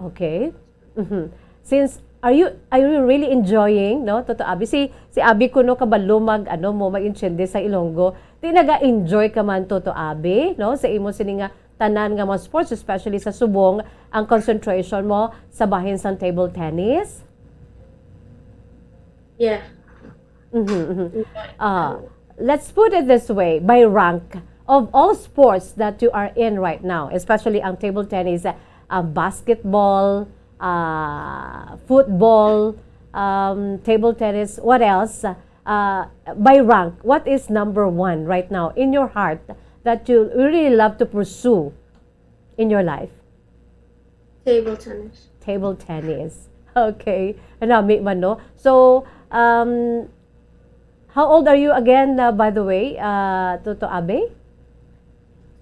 Okay. Mhm. Since, are you, are you really enjoying, no, Toto Abi? Si, si Abi kuno kabalo mag, ano mo, mag-intindi sa Ilonggo. Di naga-enjoy ka man, Toto Abi, no, sa imo sini nga tanan nga mga sports, especially sa subong, ang concentration mo sa bahin sang table tennis? Yeah. Mhm, mhm. Enjoy. Ah, let's put it this way, by rank of all sports that you are in right now, especially ang table tennis, ah, basketball, ah, football, um, table tennis, what else? Ah, by rank, what is number one right now in your heart that you really love to pursue in your life? Table tennis. Table tennis. Okay. Nami man, no? So, um, how old are you again, uh, by the way, uh, Toto Abi?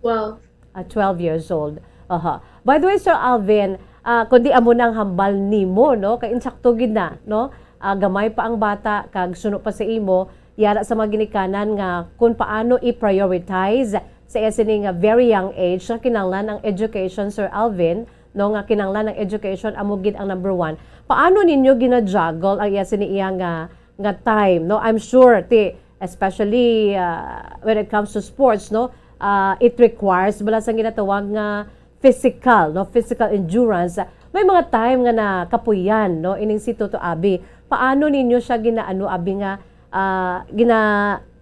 Twelve. Ah, twelve years old. Aha. By the way, Sir Alvin, ah, kundi amo na ang hambal nimo, no? Kay insakto gid na, no? Ah, gamay pa ang bata, kag suno pa sa imo, yara sa mga ginikanan nga kung paano i-prioritize sa iya sini nga very young age nga kinahanglan ang education, Sir Alvin, no, nga kinahanglan ang education amo gid ang number one. Paano ninyo gina-juggle ang iya sini iya nga, nga time, no? I'm sure, ti, especially, ah, when it comes to sports, no, ah, it requires bala sang ginatawag nga physical, no, physical endurance. May mga time nga nakapuyan, no, ining si Toto Abi. Paano ninyo siya ginaano, Abi, nga, ah, gina,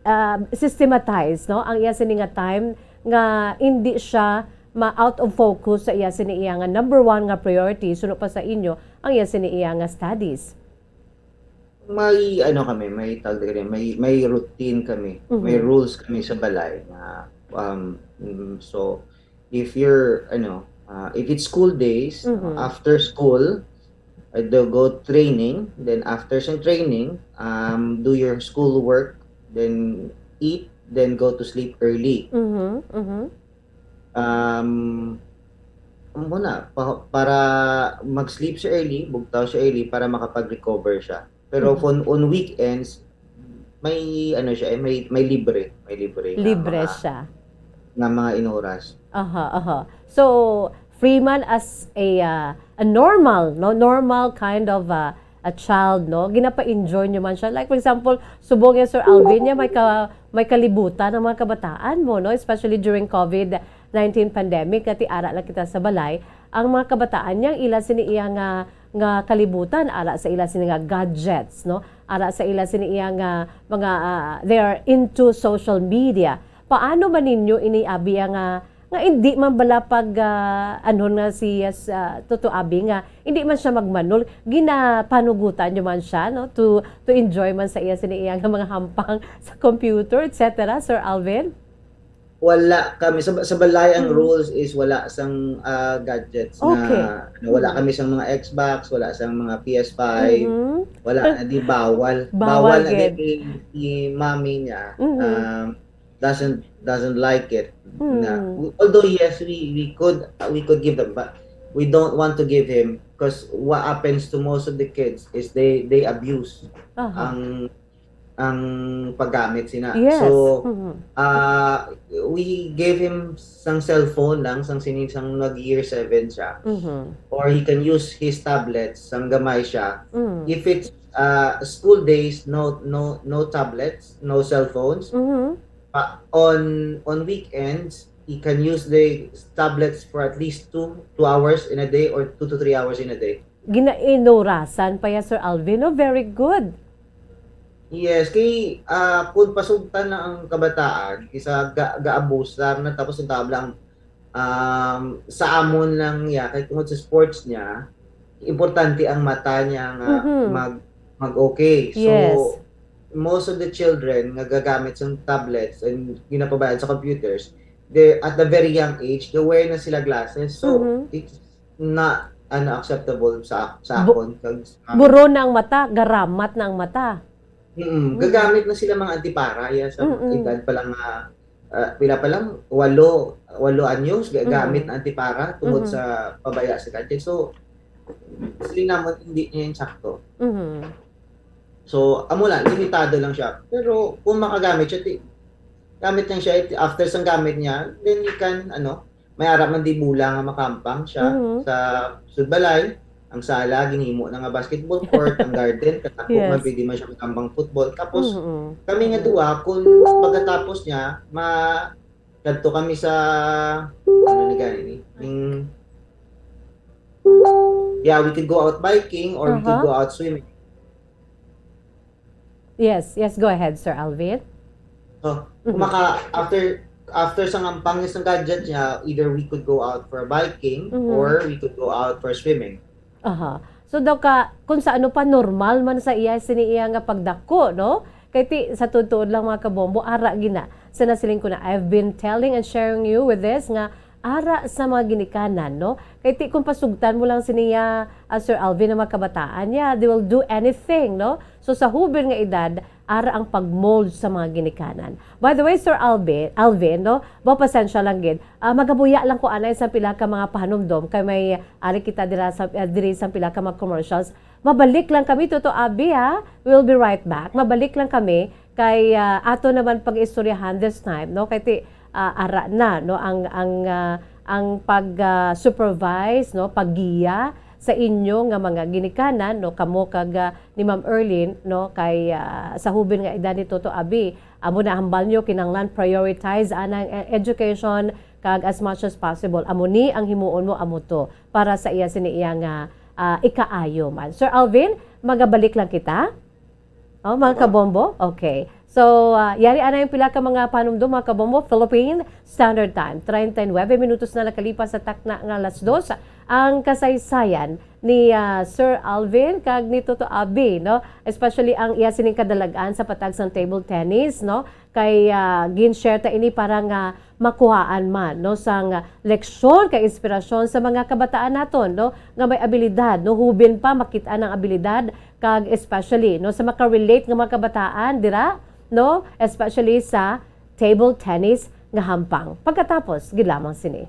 ah, systematize, no, ang iya sini nga time nga hindi siya ma-out of focus sa iya sini iya nga number one nga priority, suno pa sa inyo, ang iya sini iya nga studies? May ano kami, may tawag dito, may, may routine kami, may Mhm. rules kami sa balay na, um, mm, so, if you're, ano, ah, if it's school days, Mhm. after school, uh, they'll go training, then after sa training, um, do your school work, then eat, then go to sleep early. Mhm, mhm. Um, amo na, pa-, para mag-sleep siya early, bugtaw siya early para makapag-recover siya. Pero Mhm. kung on weekends, may ano siya, eh, may, may libre, may libre nga Libre mga, siya. nga mga inoras. Aha, aha. So, free man as a, ah, a normal, no? Normal kind of, ah, a child, no? Ginapa-enjoy nyo man siya. Like, for example, subong yan, Sir Alvin, niya may ka-, may kalibutan ang mga kabataan mo, no? Especially during covid nineteen pandemic, nga ti ara lang kita sa balay, ang mga kabataan niya, ang ila sini iya nga, nga kalibutan, ara sa ila sini nga gadgets, no? Ara sa ila sini iya nga mga, ah, they are into social media. Paano man ninyo ini, Abi, nga, nga hindi man bala pag, ah, ano nga si, yes, ah, Toto Abi nga, hindi man siya magmanol, ginapanugutan nyo man siya, no? To, to enjoy man sa iya, sini iya nga mga hampang sa computer, et cetera, Sir Alvin? Wala kami. Sa, sa balay, ang Mm. rules is wala sang, ah, gadgets na, Okay. na wala Mm. kami sang mga Xbox, wala sang mga P S five, Mhm. wala na, di bawal. Bawal Bawal na gid. din ni, ni mommy niya. Mhm. Um, doesn't, doesn't like it. Na, Hmm. although, yes, we, we could, we could give them, but we don't want to give him 'cause what happens to most of the kids is they, they abuse Aha. ang, ang paggamit sina. Yes. So, Mhm. ah, we gave him sang cellphone lang, sang sini, sang nag year seven siya. Mhm. Or he can use his tablets, sang gamay siya. Mm. If it's, ah, school days, no, no, no tablets, no cellphones. Mhm. Pa-, on, on weekends, he can use the tablets for at least two, two hours in a day or two to three hours in a day. Ginainurasan pa ya, Sir Alvin, no? Very good. Yes, kay, ah, kung pasugtan na ang kabataan, kisa ga-, gaabusar na, tapos ang tablang, um, sa amon lang niya, kay tungod sa sports niya, importante ang mata niya nga Mhm. mag-, mag-okay. So, Yes. most of the children nga gagamit sa tablets and ginapabayaan sa computers, they, at the very young age, they wear na sila glasses. So, Mhm. it's not, ano, acceptable sa, sa Bu-, akon. Kag sa buro na ang mata, garamat na ang mata. Mm, Mm. gagamit na sila mga antipara, ya, sa Mm-mm. edad pa lang nga, ah, pila pa lang, walo, walo anyos, ga-, Mm. gamit na antipara tungod Mm-hmm. sa pabaya sa gadget. So, siling namon, hindi niya yung sakto. Mm-hmm. So, amo lang, limitado lang siya. Pero kung makagamit siya, ti-, gamit lang siya, ti-, after sang gamit niya, then you can, ano, may ara man di bola nga makampang siya Mhm. sa sudbalay. Ang sala, ginhimo na nga basketball court, ang garden, katako Yes. man, pwede man siya makambang football. Tapos, Mhm. kami nga duha, kung pagkatapos niya, ma-, kadto kami sa, ano ni gani ni? Ning, yeah, we could go out biking or we could Aha. go out swimming. Yes, yes, go ahead, Sir Alvin. So, kung Mhm. maka-, after, after sa ngampang sa gadget niya, either we could go out for biking Mhm. or we could go out for swimming. Aha. So, daw ka, kung sa ano pa, normal man sa iya, sini iya nga pagdako, no? Kay ti, sa tuod-tuod lang, mga kabombo, ara gina. Sa nasiling ko na, I've been telling and sharing you with this, nga ara sa mga ginikanan, no? Kay ti, kung pasugtan mo lang siniya, ah, Sir Alvin, ang mga kabataan, yeah, they will do anything, no? So, sa hubin nga edad, ara ang pag-mold sa mga ginikanan. By the way, Sir Alvin, Alvin, no? Ba, pasensya lang gid. Ah, magabuya lang ko anay sa pila ka mga pahanumdom kay may ari kita dira sa, ah, diri sa pila ka mga commercials. Mabalik lang kami, Toto Abi, ha? We'll be right back. Mabalik lang kami kay, ah, ato naman pag-istoryahan this time, no? Kay ti, ah, ara na, no, ang, ang, ah, ang pag, ah, supervise, no, paggiya sa inyo nga mga ginikanan, no, kamo kag, ah, ni Ma'am Erlyn, no, kay, ah, sa hubin nga edad ni Toto Abi, amo na hambal nyo, kinahanglan prioritize anang, eh, education, kag as much as possible, amo ni ang himuon mo, amo to, para sa iya sini iya nga, ah, ikaayo man. Sir Alvin, magabalik lang kita. Oh, mga kabombo? Okay. So, ah, yari ana yung pila ka mga panumdum, mga kabombo. Philippine Standard Time, treinta y nueve minutos na nakalipas sa takna nga alas dos. Ang kasaysayan ni, ah, Sir Alvin kag ni Toto Abi, no? Especially ang iya sining kadalag-an sa patag sang table tennis, no? Kay, ah, gin-share ta ini para nga makuhaan man, no, sang leksyon kag inspirasyon sa mga kabataan naton, no, nga may abilidad, no, hubin pa makit-an ang abilidad, kag especially, no, sa makarelate nga mga kabataan dira, no, especially sa table tennis nga hampang. Pagkatapos gid lamang sini.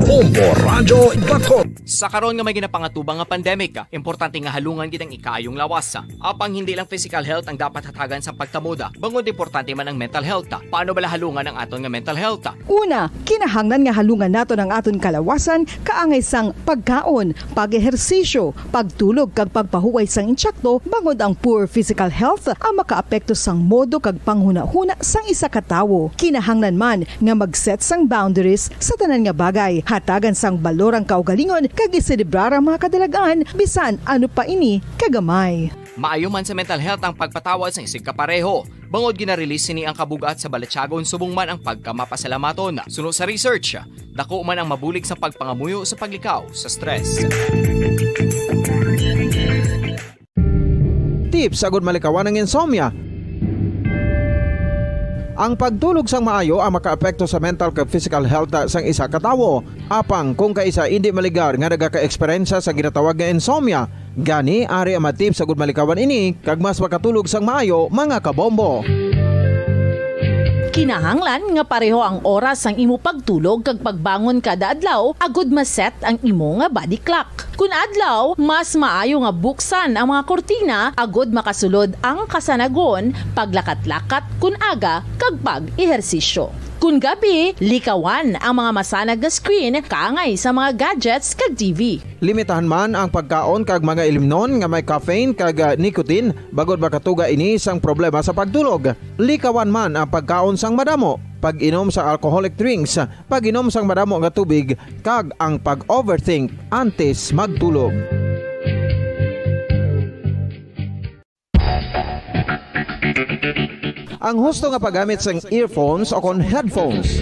Bombo Radyo Baton. Sa karon nga may ginapangatubang nga pandemic, importante nga halungan gid ang ikaayong lawas. Apang hindi lang physical health ang dapat hatagan sa pagtamod, bangod importante man ang mental health. Paano bala halungan ang aton nga mental health? Una, kinahanglan nga halungan naton ang aton kalawasan kaangay sang pagkaon, pag-ehersisyo, pagtulog kag pagpahuway sang insakto, bangod ang poor physical health ang makaapekto sang modo kag panghunahuna sang isa ka tawo. Kinahanglan man nga mag-set sang boundaries sa tanan nga bagay, hatagan sang balor ang kaugalingon kag iselebrar ang mga kadalag-an, bisan ano pa ini kagamay. Maayo man sa mental health ang pagpatawad sang isigkapareho, bangod gina-release sini ang kabug-at sa balatyagon subong man ang pagkamapasalamaton. Suno sa research, dako man ang mabulig sa pagpangamuyo sa paglikaw sa stress. Tips agud malikawan ang insomnia. Ang pagtulog sang maayo ang makaapekto sa mental kag physical health sang isa ka tawo. Apang kung kaisa indi maligar nga nagaka-eksperyensya sa ginatawag nga insomnia, gani ari ang mga tips agud malikawan ini kag mas makatulog sang maayo, mga kabombo. Kinahanglan nga pareho ang oras sang imo pagtulog kag pagbangon kada adlaw agud ma-set ang imo nga body clock. Kun adlaw, mas maayo nga buksan ang mga kurtina agud makasulod ang kasanagon, paglakat-lakat kun aga, kag pag-ehersisyo. Kun gabi, likawan ang mga masanag nga screen kaangay sa mga gadgets kag T V. Limitahan man ang pagkaon kag mga ilimnon nga may caffeine kag, ah, nicotine, bangod makatuga ini sang problema sa pagtulog. Likawan man ang pagkaon sang madamo, pag-inom sa alcoholic drinks, pag-inom sang madamo nga tubig, kag ang pag-overthink antes magtulog. Ang husto nga paggamit sang earphones o kon headphones.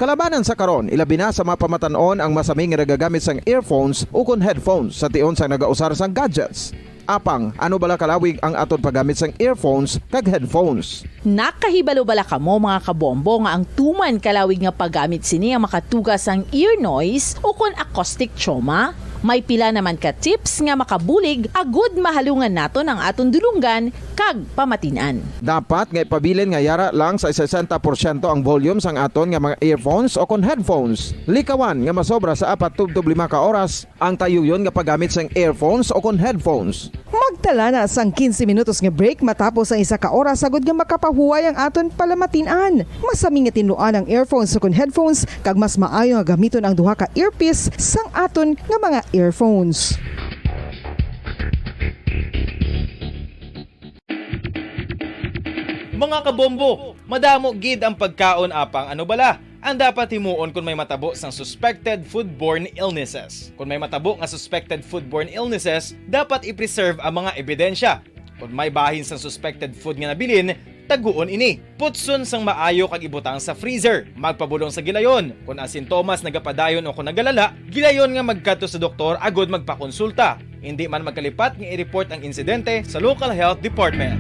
Kalabanan sa karon, ilabi na sa mga pamatan-on ang masami nga nagagamit sang earphones o kon headphones sa tion sang nagausar sang gadgets. Apang, ano bala kalawig ang aton paggamit sang earphones kag headphones? Nakahibalo bala kamo, mga kabombo, nga ang tuman kalawig nga paggamit sini ang makatuga sang ear noise o kon acoustic trauma? May pila naman ka tips nga makabulig agud mahalungan naton ang aton dulonggan kag pamatin-an. Dapat nga ipabilin nga yara lang sa sesenta porsyento ang volume sang aton nga mga earphones o kon headphones. Likawan nga masobra sa apat tubtob lima ka oras ang tayuyon nga paggamit sang earphones o kon headphones. Magtala na sang quince minutos nga break matapos ang isa ka oras agud nga makapahuway ang aton palamatin-an. Masami nga tinluan ang earphones o kon headphones, kag mas maayo nga gamiton ang duha ka earpiece sang aton nga mga earphones. Mga kabombo, madamo gid ang pagkaon, apang ano bala ang dapat himuon kon may matabo sang suspected foodborne illnesses? Kon may matabo nga suspected foodborne illnesses, dapat i-preserve ang mga ebidensya. Kon may bahin sang suspected food nga nabilin, taguon ini. Putson sang maayo kag ibutang sa freezer. Magpabulong sa gilayon. Kon ang sintomas nagapadayon o kon nagalala, gilayon nga magkadto sa doktor agud magpakonsulta. Indi man magkalipat nga i-report ang insidente sa local health department.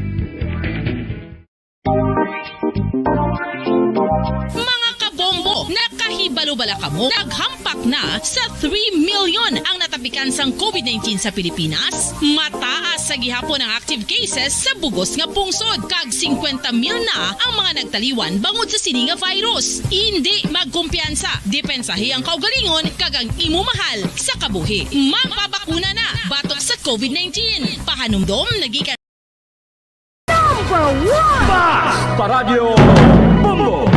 Mga kabombo, nakahibalo bala kamo? Naghampak na sa three million ang natapikan sang covid nineteen sa Pilipinas. Mataas sa gihapon ang active cases sa bugos nga pungsod, kag singkwenta mil na ang mga nagtaliwan bangod sa sini nga virus. Indi magkumpiyansa, depensahi ang kaugalingon kag ang imo mahal sa kabuhi. Magpabakuna na batok sa covid nineteen. Pahanumdom nagikan Number one! Basta Radyo Bombo!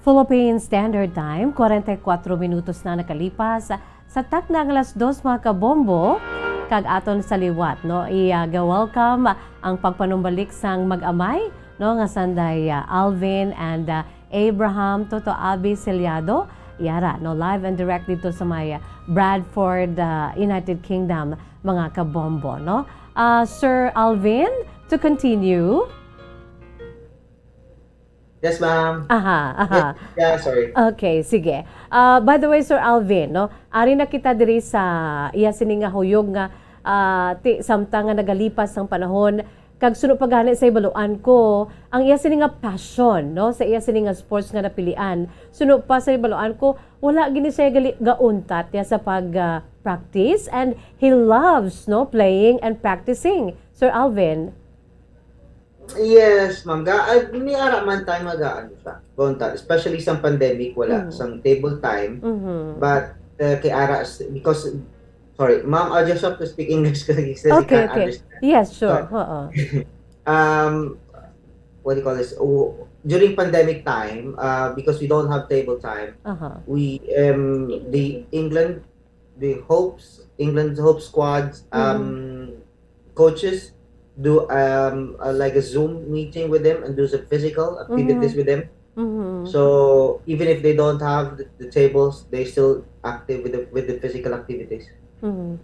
Philippine Standard Time, kwarenta y kuwatro minutos na nakalipas sa takna nga alas dos, mga kabombo, kag aton sa liwat, no, i-, ah, ga-welcome ang pagpanumbalik sang mag-amay, no, nga sanday, ah, Alvin and, ah, Abraham Toto Abi Celiado, yara, no, live and direct dito sa may, ah, Bradford, ah, United Kingdom, mga kabombo, no. Ah, Sir Alvin, to continue. Yes, ma'am. Aha, aha. Yes, yeah, sorry. Okay, sige. Ah, by the way, Sir Alvin, no, ari na kita diri sa iya sini nga huyog nga, ah, ti, samtang nga nagalipas ang panahon, kag suno pa gani sa hibaluan ko, ang iya sini nga passion, no, sa iya sini nga sports nga napilian. Suno pa sa hibaluan ko, wala gini siya gali-, gauntat ya sa pag, ah, practice, and he loves, no, playing and practicing. Sir Alvin. Yes, ma'am. Ga-, ah, may ara man time nga ga-, ano siya, konta, especially sa pandemic, wala Mm. sang table time. Mhm. But, uh, kay ara, s-, because, sorry, ma'am, I just have to speak English kasi, kasi Okay, can't okay. understand. Yes, sure. So, Oo. um, what do you call this? Oh, during pandemic time, uh, because we don't have table time, Aha. we, um, the England the Hopes, England's Hope squads, Mm-hmm. um, coaches do, um, uh, like, a Zoom meeting with them and do some physical activities Mm-hmm. with them. Mm-hmm. So even if they don't have the, the tables, they still active with the, with the physical activities. Mm-hmm.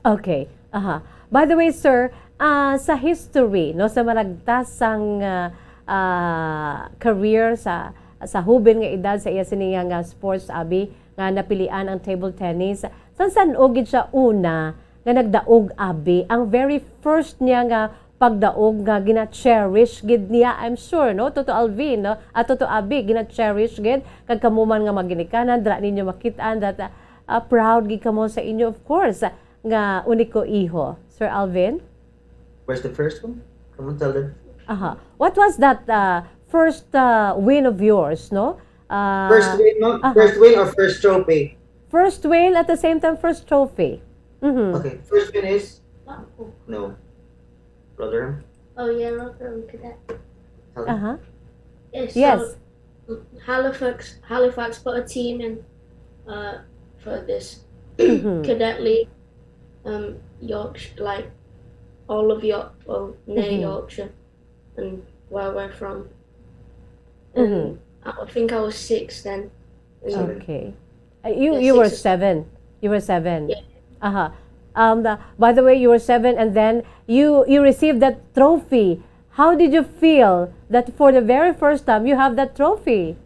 Okay. Aha. By the way, sir, ah, sa history, no, sa malagtas sang, ah, ah, career sa, sa hubin nga edad sa iya sini nga sports, abi, nga napilian ang table tennis. San-san-o gid siya una nga nagdaog, abi? Ang very first niya nga pagdaog nga gina-cherish gid niya, I'm sure, no? Toto Alvin, no? At Toto Abi, gina-cherish gid. Kag kamo man nga mga ginikanan, dira ninyo makit-an that, uh, uh, proud gid kamo sa inyo, of course, nga uniko iho. Sir Alvin? Where's the first one? Come on, tell them. Aha. What was that, uh, first, uh, win of yours, no? Uh, First win, no? Aha. First win or first trophy? First win, at the same time, first trophy. Mhm. Okay, first win is? No. Rotherham? Oh, yeah, Rotherham Cadet. Tell them. Aha. Yes, Yes. so, Halifax, Halifax put a team in, uh, for this. Mhm. Cadet League, um, Yorkshire, like all of York, well, near Mhm. Yorkshire, and where we're from. And Mhm. I I think I was six then. And Seven. Okay. Uh, you Yeah, you were six. seven. You were seven. Yeah. Uh-huh. Um, the, by the way, you were seven, and then you you received that trophy. How did you feel that for the very first time you have that trophy?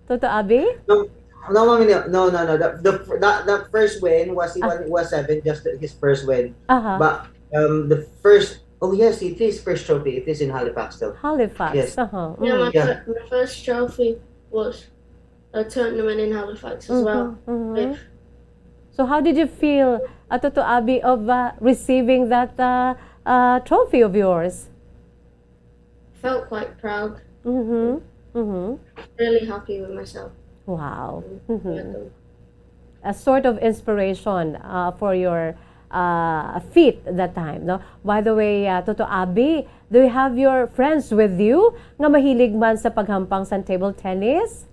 Toto Abi? No, no, Mami, no, no, no, no. The, the, that, that first win was he Ah. When he was seven, just the- his first win. Uh-huh. But um, the first, oh yes, it is first trophy. It is in Halifax still. Halifax. Yes. Uh-huh. Yeah, Mm. my, Yeah. fir- my first trophy was a tournament in Halifax as well. Mhm, mhm. With So how did you feel, uh, Toto Abi, of uh, receiving that uh, uh, trophy of yours? Felt quite proud, Mm-hmm. Mm-hmm. Really happy with myself. Wow. And Mm-hmm. welcome. A sort of inspiration uh, for your uh, feat that time, no? By the way, uh, Toto Abi, do you have your friends with you nga mahilig man sa paghampang sa table tennis?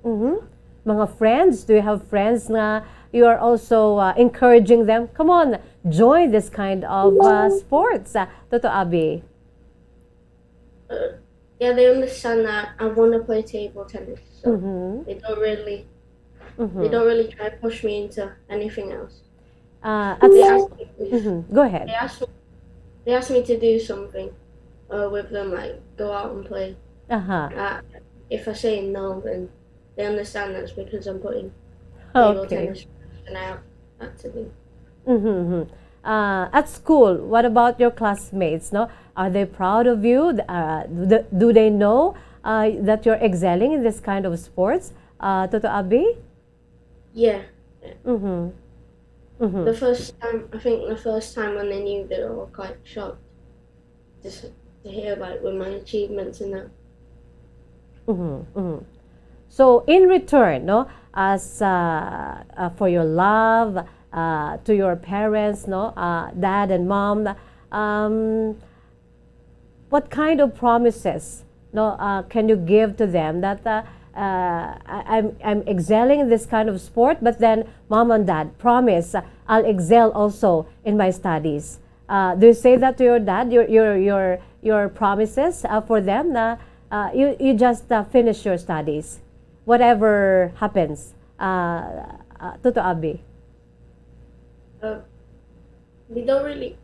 Mm-hmm. Mga friends, do you have friends nga you are also uh, encouraging them? Come on, join this kind of uh, sports. Uh, Toto Abi. Uh, yeah, they understand that I want to play table tennis, so Mm-hmm. they don't really they Mm-hmm. don't really try to push me into anything else. Uh, at, They ask me, Mhm. Go ahead. they ask me, they ask me to do something uh, with them, like go out and play. Aha. Uh, if I say no, then they understand that's because I'm putting table Okay. Tennis and I have that to do. Mm-hmm. Uh, at school, what about your classmates? No, are they proud of you? Th- Uh, do, do they know uh, that you're excelling in this kind of sports? Uh, Toto Abi? Yeah, Mm-hmm. Mm-hmm. the first time I think the first time when they knew, they were quite shocked just to hear like with my achievements and that. Mm-hmm. Mm-hmm. So in return, no, as uh, uh, for your love uh, to your parents, no, uh, dad and mom, um, what kind of promises, no, uh, can you give to them that uh, uh, I, I'm I'm excelling in this kind of sport, but then mom and dad promise uh, I'll excel also in my studies. Uh, do you say that to your dad? Your your your your promises uh, for them na uh, you you just uh, finish your studies, whatever happens. Uh, uh, Toto Abi. Uh, we don't really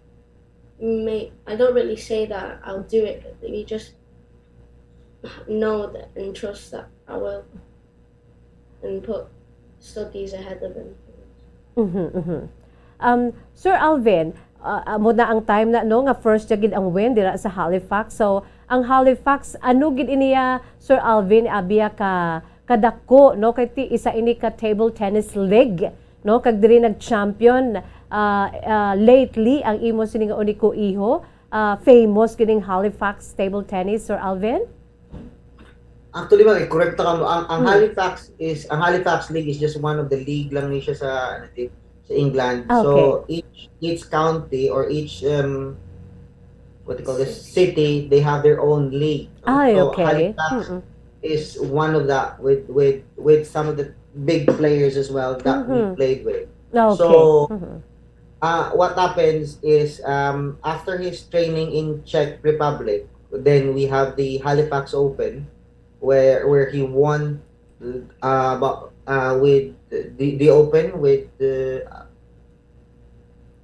make. I don't really say that I'll do it. We just know that and trust that I will, and put studies ahead of anything. Mhm, mhm. Um, Sir Alvin, uh, amo na ang time na, no, nga first niya gid ang win dira sa Halifax. So, ang Halifax, ano gid iniya, Sir Alvin, abiya ka kadako, no, kay ti isa ini ka table tennis league, no, kag diri nag-champion uh, uh, lately ang imo sini nga uniko iho, uh, famous gid ning Halifax table tennis, Sir Alvin? Actually, Mami, correct ka mo. Ang, ang Mm. Halifax is, ang Halifax League is just one of the league lang ni siya sa, ano, di- sa England. Okay. So each each county or each um what do you call this, city, they have their own league. Ay, So okay. Halifax Mm-mm. is one of that with with with some of the big players as well that we Mhm. played with. Okay. So Mhm. uh, what happens is, um, after his training in Czech Republic, then we have the Halifax Open, where where he won uh, about uh, with the, the Open with the uh,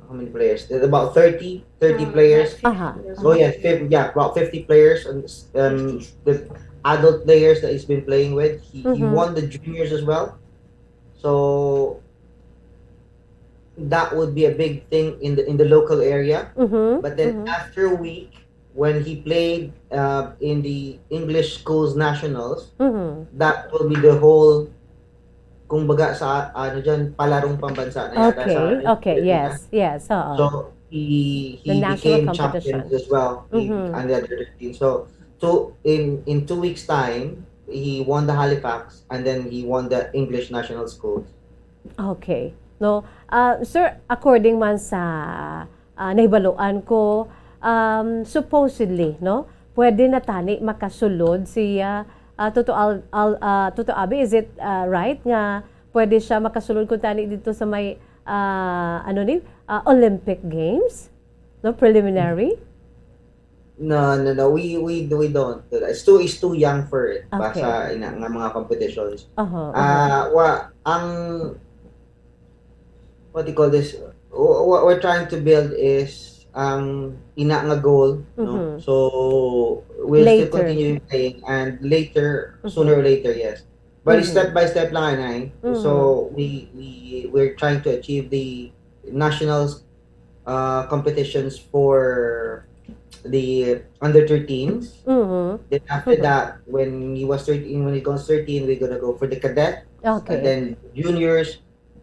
how many players? There's about thirty, thirty Um, players. like Aha. fifty or Oh yeah, something. fif- yeah, about fifty players and um, fifty. The adult players that he's been playing with. He, he Mhm. won the juniors as well. So that would be a big thing in the in the local area. Mhm. But then Mhm. After a week, when he played uh, in the English schools nationals, Mhm. That will be the whole, kumbaga sa ano diyan, palarong pambansa na yata sa Okay, okay, Pilipinas. Yes, yes, oo. So he The he national became competition. champion as well. He, Mhm. and the other team. So two in in two weeks time, he won the Halifax and then he won the English national schools. Okay. No, ah, sir, according man sa ah, nahibaluan ko, um, supposedly, no, pwede na tani makasulod si ah, Ah, Toto Al-, Al-, ah, Toto Abi, is it, ah, right nga pwede siya makasulod kuntani dito sa may, ah, ano ni, ah, Olympic Games? No, preliminary? No, no, no. We, we, we don't do that. It's too, it's too young for it. Okay. Basta ina nga mga competitions. Aha, aha. Ah, wa, ang, what do you call this? Wha-, what we're trying to build is ang ina nga goal, no? Mhm. So, we'll still Later. continue playing and later, Mhm. sooner or later, yes. But Mhm. step by step lang, anay. Mhm. So, we, we, we're trying to achieve the national, uh, competitions for the under thirteens. Mhm. Then after Mhm. that, when he was thirteen, when he goes thirteen, we're gonna go for the cadet. Okay. And then juniors,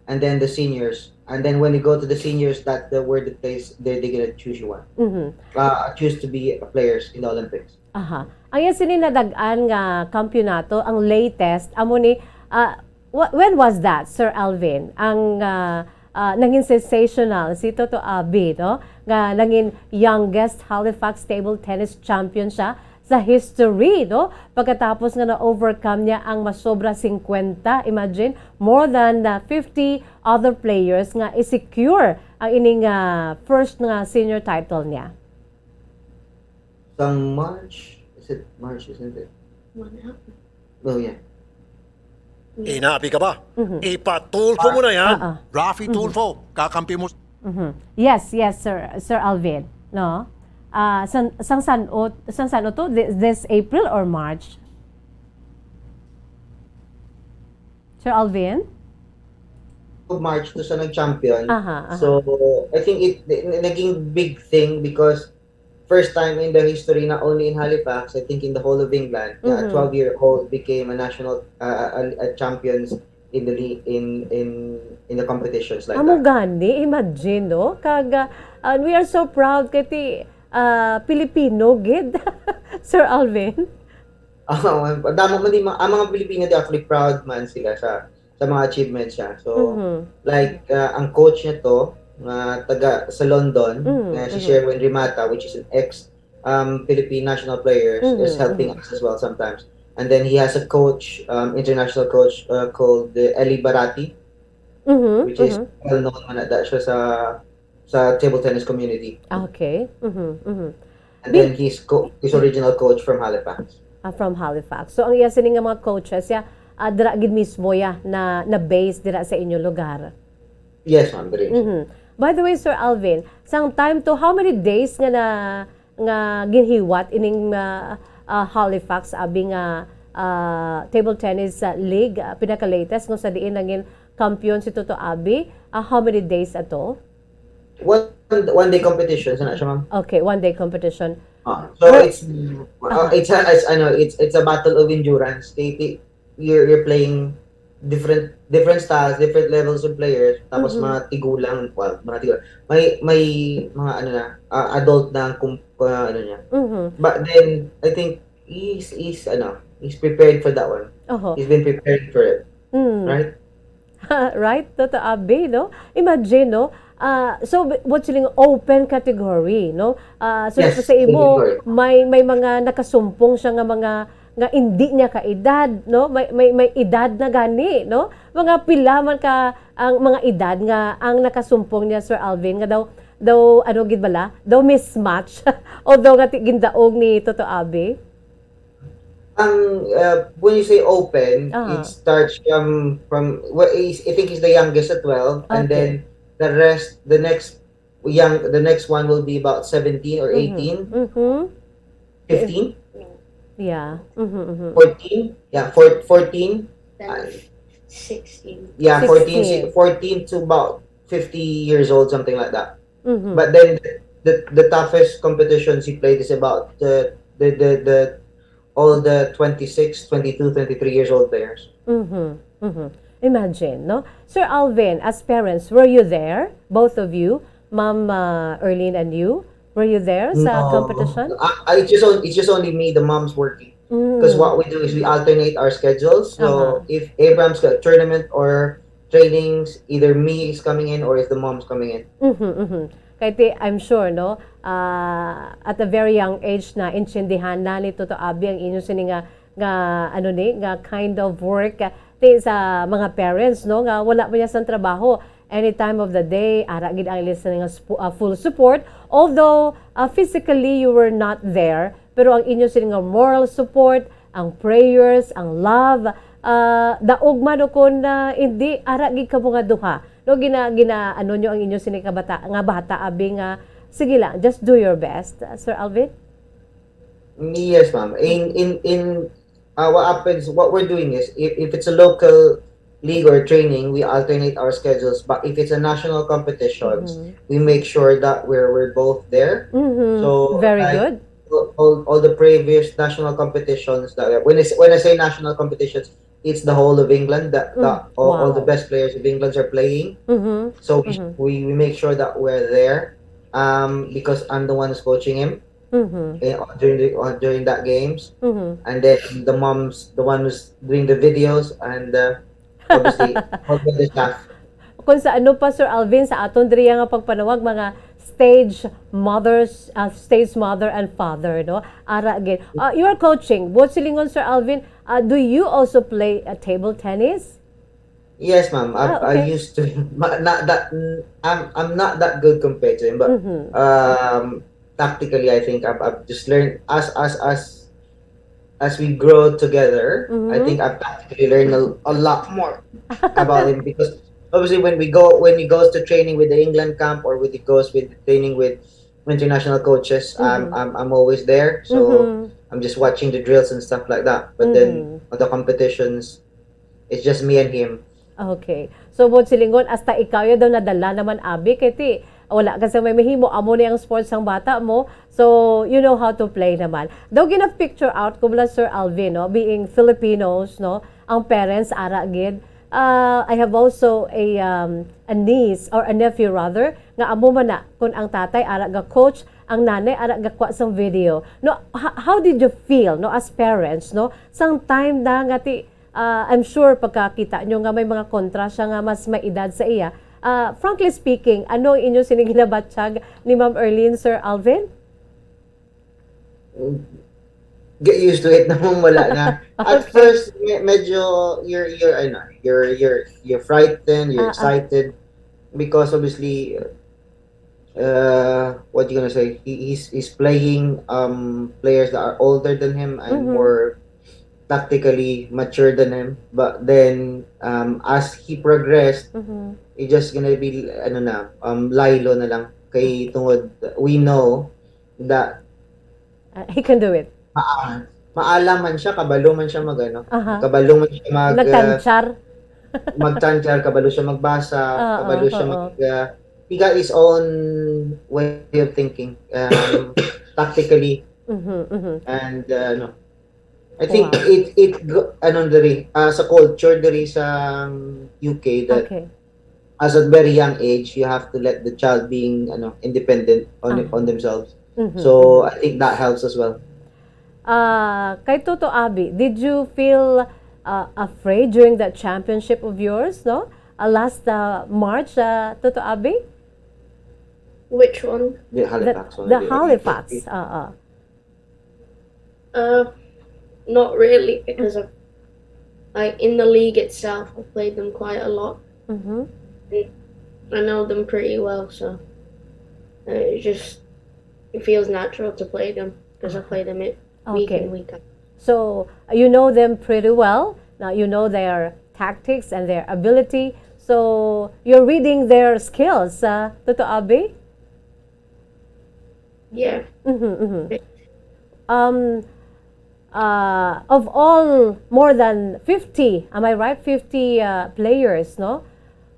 and then the seniors. And then when you go to the seniors, that the word that plays, they, they're gonna choose you one. Mhm. Uh, choose to be players in the Olympics. Aha. Ang iya sini nadag-an nga kampiyonato, ang latest, amo ni, ah, wh-, when was that, Sir Alvin? Ang, ah, ah, nangin sensational si Toto Abi, no? Nga nangin youngest Halifax table tennis champion siya sa history, no? Pagkatapos nga na-overcome niya ang masobra singkwenta, imagine, more than, ah, fifty other players nga i-secure ang ining, ah, first nga senior title niya. Sang March, is it March, isn't it? Wala. Oh, yeah. Inaapi ka ba? Mhm. Ipatulfo mo na yan. Ah, ah. Raffy Mhm. Tulfo, kakampi mo. Mhm. Yes, yes, Sir, Sir Alvin. No? Ah, sang, sang san-o, sang san-o to? Thi-, this April or March? Sir Alvin? Of March to sa nag-champion. Aha, aha. So, I think it, n-, naging big thing because first time in the history, not only in Halifax, I think in the whole of England, na a Mhm. twelve-year-old became a national, uh, a, a champions in the league, in, in, in the competitions like Amo that. Gani, imagine, no? Kag, uh, and we are so proud kay ti, uh, Pilipino gid, Sir Alvin. Oo, damo man din mga, ang mga Pilipino di actually proud man sila sa, sa mga achievements niya. So, Mhm. like, uh, ang coach niya to, nga taga sa London, Mm, nga si mhm. Sherwin Rimata, which is an ex, um, Philippine national player, is Mhm, helping mhm. us as well sometimes. And then he has a coach, um, international coach, uh, called, uh, Eli Barati, Mhm, which is mhm. well known man na siya sa, sa table tennis community. Okay. Mhm, mhm. And Bi- then he's co-, he's original coach from Halifax. Ah, from Halifax. So, ang iya sini nga mga coaches, ya, ah, dira gid mismo, ya, na, na base dira sa inyo lugar? Yes, ma'am, diri. Mhm. By the way, Sir Alvin, sang time to, how many days nga na, nga ginhiwat ining, ah, ah, Halifax, abi nga, ah, table tennis, ah, league, ah, pinaka-latest kung sa diin nangin kampiyon si Toto Abi? Ah, how many days ato? One, one day competition, sana siya, ma'am. Okay, one day competition. Ah, so Pero it's, uh, Ah. it's a, it's, ano, it's, it's a battle of endurance. They, they, you're, you're playing different, different styles, different levels of players. Tapos Mhm. mga tigulang, well, mga tigulang. May, may mga, ano na, uh, adult na ang kum-, uh, ano niya. Mhm. But then, I think, he's, he's, ano, he's prepared for that one. Oho. He's been preparing for it. Mm. Right? Right? Toto Abi, no? Imagine, no? Ah, so, b-, what siling open category, no? Ah, so, Yes, sa imo, open category. may, may mga nakasumpong siya nga mga, nga indi niya ka edad, no? May, may, may edad na gani, no? Mga pila man ka ang mga edad nga ang nakasumpong niya, Sir Alvin, nga daw, daw, ano gid bala? Daw mismatch. Although nga ti-, gindaog ni Toto Abi. Ang, uh, when you say open, Aha. it starts from, from, well, he's, I think he's the youngest at twelve, and Okay. then the rest, the next young, the next one will be about seventeen or Mhm. eighteen, Mhm. fifteen, Yeah. Mhm, mhm. fourteen, yeah, four-, fourteen. Then Uh, sixteen. Yeah, fourteen, Sixteen. si-, fourteen to about fifty years old, something like that. Mhm. But then the, the, the toughest competitions he played is about the, the, the, the, all the twenty-six, twenty-two, twenty-three years old players. Mhm, mhm. Imagine, no? Sir Alvin, as parents, were you there? Both of you, Ma'am, uh, Erlene and you, were you there sa No. competition? Uh, uh, it's just on-, it's just only me, the mom's working. 'Cause Mm. what we do is we alternate our schedules. So, Uh-huh. if Abrams got tournament or trainings, either me is coming in or is the mom's coming in. Mhm, mhm. Kay ti, I'm sure, no, ah, at a very young age na, intindihan na ni Toto Abi ang inyo sini nga nga, ano ni, nga kind of work, ah, ti sa mga parents, no, nga wala pa niya sang trabaho. Any time of the day, ara gid ang ila sini nga spo-, ah, full support. Although, ah, physically you were not there, pero ang inyo sini nga moral support, ang prayers, ang love, ah, daog man o kon, ah, hindi, ara gid kamo nga duha. No, gina-, gina-, ano nyo ang inyo sini ka bata, nga bata, abi nga, sige lang, just do your best, ah, Sir Alvin? Yes, ma'am. In in in uh, what happens, what we're doing is, if, if it's a local league or training, we alternate our schedules. But if it's a national competitions, Mhm. we make sure that we're we're both there. Mhm. So, Very like, good. all, all, all the previous national competitions that we have, when I, s- when I say national competitions, it's the whole of England. That, Mm, that all, all the wow. best players of England are playing. Mhm. So we, Mhm. we, we make sure that we're there, um, because I'm the one who's coaching him Mhm. eh, during the, uh, during that games. Mhm. And then the moms, the one who's doing the videos, and uh, obviously all the other staff. Kung sa ano pa, Sir Alvin, sa aton diriya nga pagpanawag, mga stage mothers, ah, stage mother and father, no? Ara gid. Ah, you are coaching. Buot silingon, Sir Alvin, ah, do you also play, ah, table tennis? Yes, ma'am. I, Ah, I okay. used to, ma- not that, mm, I'm, I'm not that good compared to him, but Mhm. um, tactically, I think I've, I've just learned as, as, as, as we grow together, I Mhm. think I've tactically learned a, a lot more about him because obviously when we go, when he goes to training with the England camp or when he goes with training with international coaches, I'm, Mhm. I'm, I'm always there. So Mhm. I'm just watching the drills and stuff like that. But then Mhm. on the competitions, it's just me and him. Okay. So, buot silingon, hasta ikaw ya daw nadala naman, abi, kay ti, wala ka sa may mahimo, amo ni ang sports sang bata mo. So, you know how to play naman. Daw gina-picture out ko bala, Sir Alvin, no, being Filipinos, no, ang parents ara gid. Ah, I have also a, um, a niece or a nephew rather, nga amo man na, kun ang tatay ara ga coach, ang nanay ara ga kuha sang video. No, ho-, how did you feel, no, as parents, no, sang time na nga ti, ah, I'm sure pagkakita nyo nga may mga kontra siya nga mas may edad sa iya. Ah, frankly speaking, ano ang inyo sini ginabatyag ni Ma'am Erlene, Sir Alvin? Get used to it namang wala na. At Okay. first, me- medyo you're you're ano, you're you're you're frightened, you're Ah, ah. excited because obviously uh what you gonna say? He, he's he's playing um players that are older than him and Mhm. more tactically mature than him. But then um as he progressed, Mhm. it's just gonna be ano na, um laylo na lang kay tungod we know that Ah, he can do it. maa maalam man siya, kabalo man siya mag ano, Aha. kabalo man siya mag uh, Nagtanchar. magtanchar, kabalo siya magbasa, Oo, kabalo siya oo. mag uh, he got his own way of thinking, um, tactically, Mhm, mhm. and uh, ano, I think Wow. it it go- ano diri uh, sa culture diri sa U K that Okay. as a very young age you have to let the child being ano independent on Ah. on themselves. Mhm, So mhm. I think that helps as well. Ah, kay Toto Abi, did you feel, ah, afraid during that championship of yours, no? Ah, last, ah, March, ah, Toto Abi? Which one? The The, Halifax one. the the- Halifax. Ah, ah. Uh, not really, because of, like, in the league itself, I played them quite a lot. Mhm. I know them pretty well, so uh, it just it feels natural to play them because I play them it week Okay. in, week out. So, you know them pretty well. Now, you know their tactics and their ability. So, you're reading their skills, ah, Toto Abi? Yeah. Mhm, mhm. Um, uh, of all more than fifty, am I right? Fifty, uh, players, no?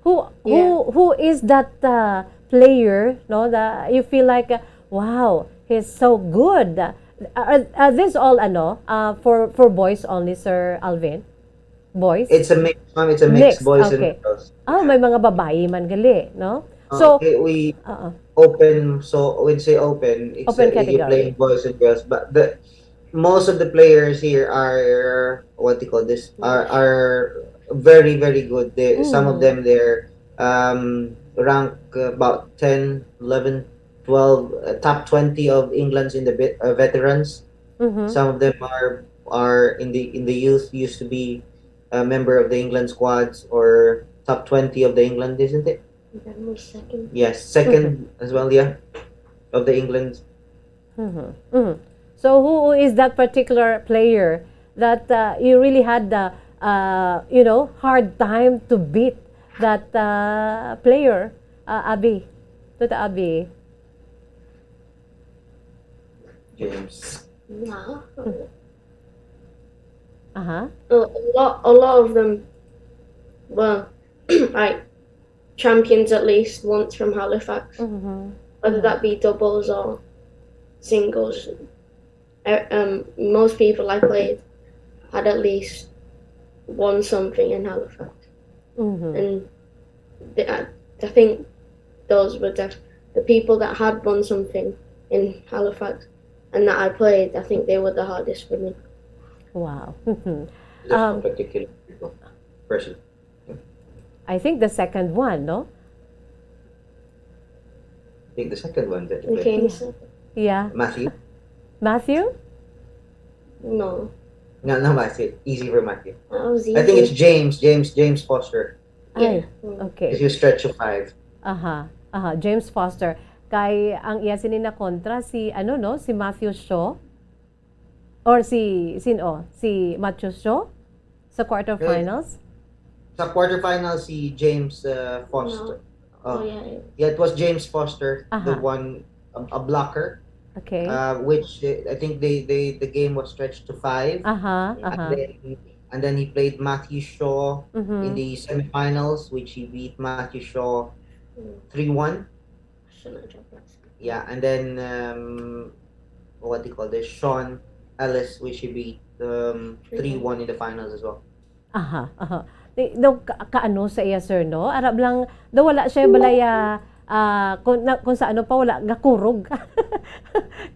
Who who Yeah. who is that, uh, player, no? That you feel like, uh, wow, he's so good. Are, are these all ano, uh, for for boys only, Sir Alvin? Boys? It's a mix, ma'am. It's a mix, Mixed, boys okay. and girls. Oh, may mga babayi man gali, no? Uh, So, we, we uh, open, so when say open, it's Open uh, you category. playing boys and girls, but the most of the players here are what do you call this? Are are very very good. They, some of Mm. them they're um rank about ten, eleven, twelve, uh, top twenty of England's in the vet, uh, veterans. Mhm. Some of them are are in the, in the youth used to be a member of the England squads or top twenty of the England, isn't it? Then we second. Yes, second as well, yeah, of the England. Mhm, mhm. So who is that particular player that uh, you really had the uh, you know, hard time to beat that uh, player, uh, Abby? Tuto Abby. James. No. Aha. A, a lot, a lot of them were like champions at least once from Halifax. Mhm. Whether that be doubles or singles, uh, um, most people I played had at least won something in Halifax, Mhm. And the, I, I think those were def- the people that had won something in Halifax and that I played. I think they were the hardest for me. Wow. Mhm. Just Um, particular people, person. I think the second one, no? I think the second one that you played. Okay, so, Yeah. Matthew? Matthew? No, No, no, Matthew. Easy for Matthew. That was easy. I think it's James, James, James Foster. Ay, Mm. okay. If you stretch to five. Aha, aha, James Foster. Kay ang iya sini na kontra si, ano, no, si Matthew Shaw. Or si, sino? Si Matthew Shaw? Sa quarterfinals? Sa quarterfinal, si James uh, Foster. Oh, Oh, yeah, yeah. Yeah, it was James Foster, the Aha. One, a, a blocker, Okay. uh, which uh, I think they, they the game was stretched to five. Aha, And aha. then, and then he played Matthew Shaw in Mhm. the semifinals, which he beat Matthew Shaw Mm. three one. Shouldn't have dropped that. Yeah, and then um, what do you call this? Sean Ellis, which he beat um, three one in the finals as well. Aha, aha. Di, daw ka, kaano sa iya, sir, no? Arab lang, daw wala siya balaya, ah, kung, na, kung sa ano pa, wala, gakurog.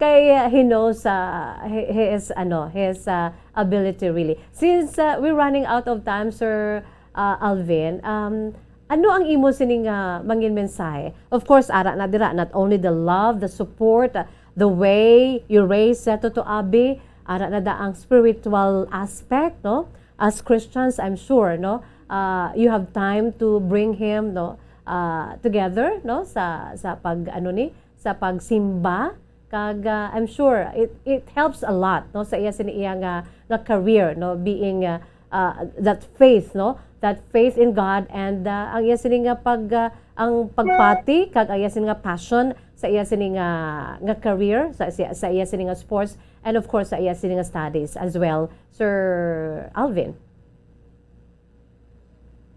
Kay uh, he knows, uh, hi- his, ano, his uh, ability really. Since uh, we're running out of time, Sir uh, Alvin, um, ano ang imo sining uh, mangin mensahe? Of course, ara na dira, not only the love, the support, uh, the way you raise uh, Tuto Abi, ara na da ang spiritual aspect, no? As Christians, I'm sure, no, uh, you have time to bring him, no, uh, together, no, sa sa pag ano ni, sa pagsimba, kag uh, I'm sure it it helps a lot, no, sa iya sini iya nga nga career, no, being uh, uh, that faith, no, that faith in God, and uh, ang iya sini nga pag uh, ang pagpati kag ang iya sini nga passion sa iya sini nga nga career, sa sa, sa iya sini nga sports, and of course sa iya sini nga studies as well, Sir Alvin.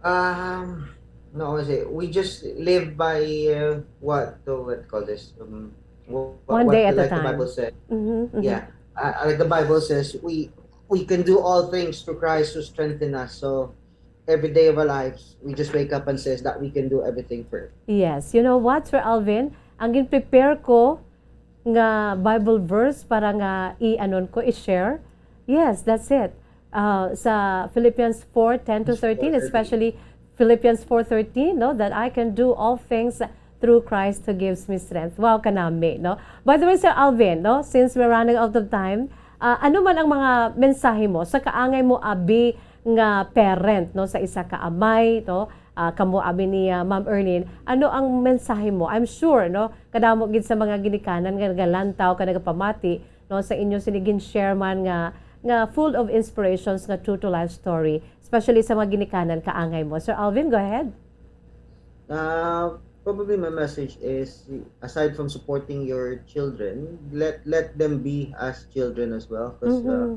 Um, no, I say we just live by uh, what to what call this? Um, what, One what day at a like the time. Bible said. Mhm, mhm. Yeah, uh, like the Bible says, we we can do all things through Christ who strengthens us. So every day of our lives, we just wake up and says that we can do everything for Him. Yes, you know what, Sir Alvin? Ang gin-prepare ko nga Bible verse para nga i-anon ko, i-share. Yes, that's it. Uh, sa Philippians four ten to thirteen, especially Philippians four thirteen, no, that I can do all things through Christ who gives me strength. Wow, kanami, no? By the way, Sir Alvin, no, since we're running out of time, uh, ano man ang mga mensahe mo sa kaangay mo abi nga parent, no, sa isa ka amay, no, uh, kamo abi ni uh, Ma'am Erlene, ano ang mensahe mo? I'm sure, no, kadamo gid sa mga ginikanan nga nagalantaw ka nagapamati, no, sa inyo sini gin-share man nga nga full of inspirations nga true to life story, especially sa mga ginikanan kaangay mo. Sir Alvin, go ahead. Uh, probably my message is, aside from supporting your children, let let them be as children as well, because Mhm. uh,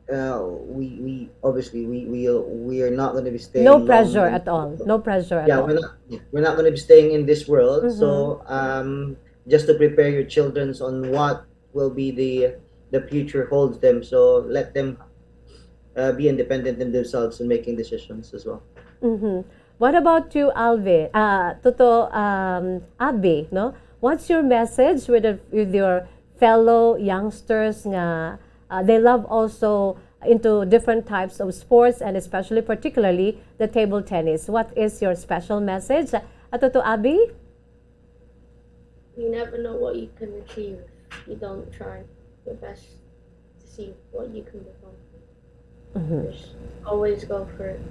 uh, we we obviously we we we are not going to be staying No long pressure in- at all. No pressure at Yeah, all. we're not we're not going to be staying in this world. Mhm. So um, just to prepare your children on what will be the the future holds them. So let them uh, be independent in themselves and making decisions as well. Mhm. What about you, Alvin? Ah, Tuto, um, Abi, no? What's your message with the, with your fellow youngsters nga uh, they love also into different types of sports and especially particularly the table tennis? What is your special message? Ah, Tuto Abi? You never know what you can achieve if you don't try your best to see what you can become. Mhm. Just always go for it.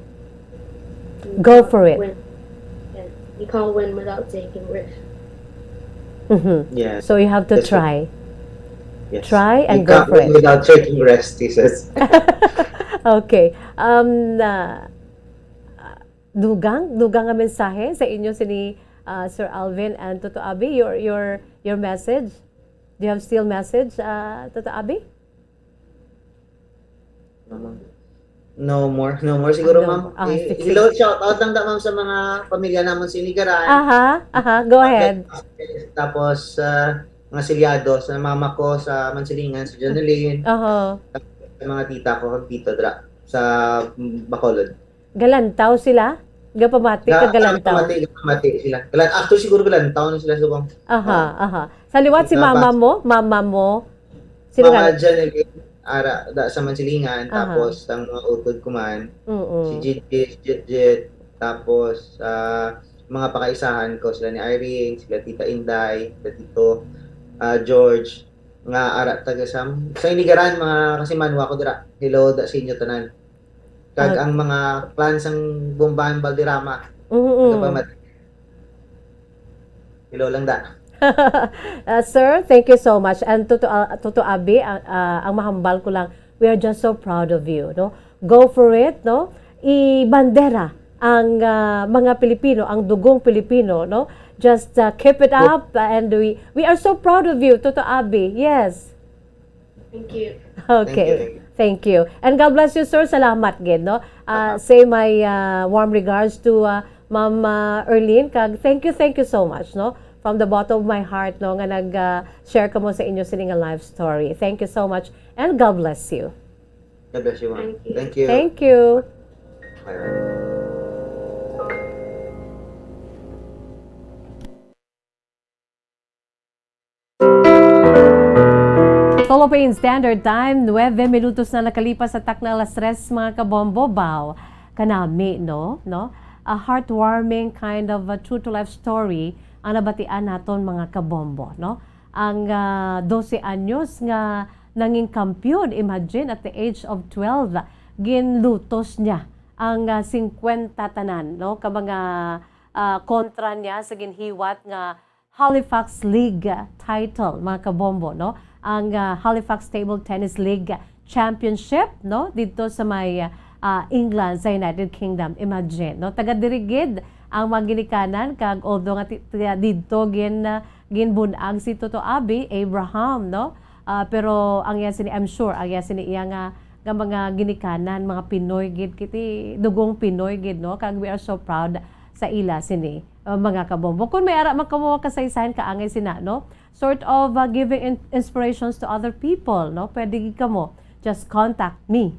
You Go can't for it. Win. Yeah. You can't win without taking risks. Mhm. Yeah. So you have to That's it. try. Yes. Try and You go can't for win it. without taking risks, he says. Okay. Um, na, ah, dugang, dugang nga mensahe sa inyo sini, ah, Sir Alvin and Toto Abi, your, your, your message. Do you have still message, ah, Toto Abi? No more. No more siguro, No ma'am. more. Ah, Eh, sige. Hello, shout out lang da, ma'am, sa mga pamilya namon sa Inigaran. Aha, aha, go ahead. Tapos, sa mga Silyado, sa mama ko, sa Mansilingan, sa Jonelyn, Aha. sa mga tita ko, kag tito, dra, sa Bacolod. Galantaw sila? Gapamati ka Ga-, galantaw? Pamati, pamati sila. Galan-, actually, siguro galantaw na sila subong. Aha, Ah. aha. Sa liwat si Napa- mama mo? Mama mo? Sino Mama nga? Janeline, ara, da, sa Mansilingan, Aha. Tapos ang mga utod ko man, Mm-mm. si Jit Jit, Jit Jit, tapos ah, mga pakaisahan ko, sila ni Irene, sila Tita Inday, sila Tito ah, George, nga ara taga sa, sa Inigaran, mga kasimanwa ko dira. Hello da sa inyo tanan. Kag Ah. Ang mga clan sang Bombahan Valderrama, Mm-mm. nagapamati. Hello lang da. Ah, sir, thank you so much. And Toto, ah, Toto Abi, ah, ah, ang mahambal ko lang, we are just so proud of you, no? Go for it, no? Ibandera ang ah, mga Pilipino, ang dugong Pilipino, no? Just ah, keep it Go. Up, and we we are so proud of you, Toto Abi. Yes. Thank you. Okay. Thank you, thank you. Thank you. And God bless you, sir. Salamat gid, no? Uh, Uh-huh. Say my uh, warm regards to uh, Ma'am uh, Erlene. Kag thank you, thank you so much, no? From the bottom of my heart, no, nga nag uh, share kamo sa inyo sini nga life story. Thank you so much and God bless you. God bless you, ma'am. Thank you. Thank you. Thank you. Bye-bye. Philippine Standard Time, nuebe minutos na nakalipas sa takna alas tres, mga kabombo. Baw, kanami, no? No? A heartwarming kind of a true to life story ang nabatian naton, mga kabombo, no? Ang ah, dose anyos nga nanging kampiyon, imagine, at the age of twelve, ginlutos niya ang ah, singkwenta tanan, no? Ka mga ah, kontra niya sa ginhiwat nga Halifax League title, mga kabombo, no? Ang ah, Halifax Table Tennis League Championship, no? Dito sa may ah, England, sa United Kingdom. Imagine, no? Taga diri gid ang mga ginikanan, kag although nga ti- ti- didto gin ah, ginbun-ag si Toto Abi Abraham, no? Ah, pero ang iya sini, I'm sure, ang iya sini iya nga nga mga ginikanan, mga Pinoy gid, kiti dugong Pinoy gid, no? Kag we are so proud sa ila sini, uh, mga kabombo. Kung may ara man kamo kasaysayan kaangay sina, no? Sort of uh, giving in- inspirations to other people, no? Pwede gid kamo, just contact me.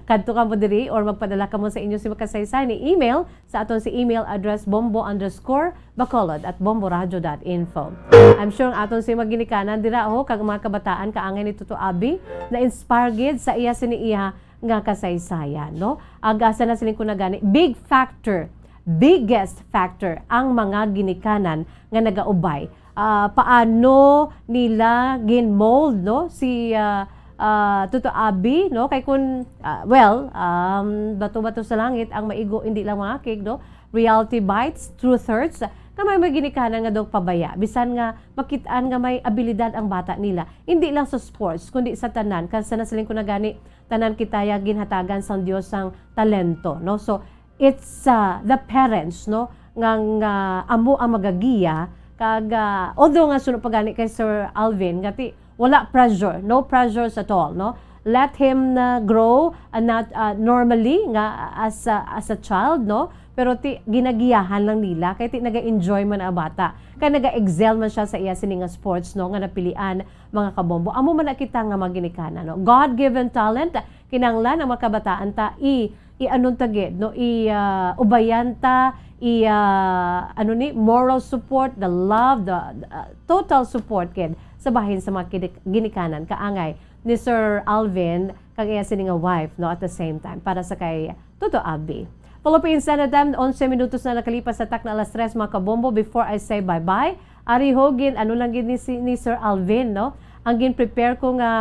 Kadto kamo diri or magpadala kamo sa inyo si makasaysayan ni email sa aton si email address bombo underscore bacolod at bomboradio dot info. I'm sure ang aton si mga ginikanan dira ho kag mga kabataan kaangay ni Toto Abi na inspire gid sa iya sini iya nga kasaysayan, no? Ag asa na siling ko na gani, big factor, biggest factor ang mga ginikanan nga nagaubay. Ah, paano nila gin-mold, no, si ah, ah, Toto Abi, no? Kay kun ah, well, um, bato-bato sa langit ang maigo, hindi lang mangakig, no? Reality bites, truth hurts. Nga may mga ginikanan nga daw pabaya, bisan nga makit-an nga may abilidad ang bata nila, hindi lang sa sports kundi sa tanan, kag sa nasiling ko na gani, tanan kita ya ginhatagan sang Dios sang talento, no? So it's uh, the parents, no, nga, nga amo ang magagiya. Kag uh, although nga suno pa gani kay Sir Alvin nga ti wala pressure, no pressures at all, no? Let him uh, grow uh, not uh, normally nga as uh, as a child, no? Pero ti ginagiyahan lang nila kay ti naga-enjoy man ang bata, kay naga-excel man siya sa iya sini nga sports, no, nga napilian, mga kabombo. Amo man na kita nga mga ginikanan, no? God-given talent, kinahanglan ang mga kabataan ta i i-anon ta gid, no, i uh, ubayan ta, i uh, ano ni, moral support, the love, the uh, total support gid sa bahin sa mga kinik- ginikanan kaangay ni Sir Alvin kag iya sini nga wife, no, at the same time para sa kay Toto Abi. Philippine Standard Time, onse minutos na nakalipas sa takna alas tres, mga kabombo. Before I say bye-bye, ari ho gin ano lang gid ni, si, ni Sir Alvin, no? Ang gin-prepare ko nga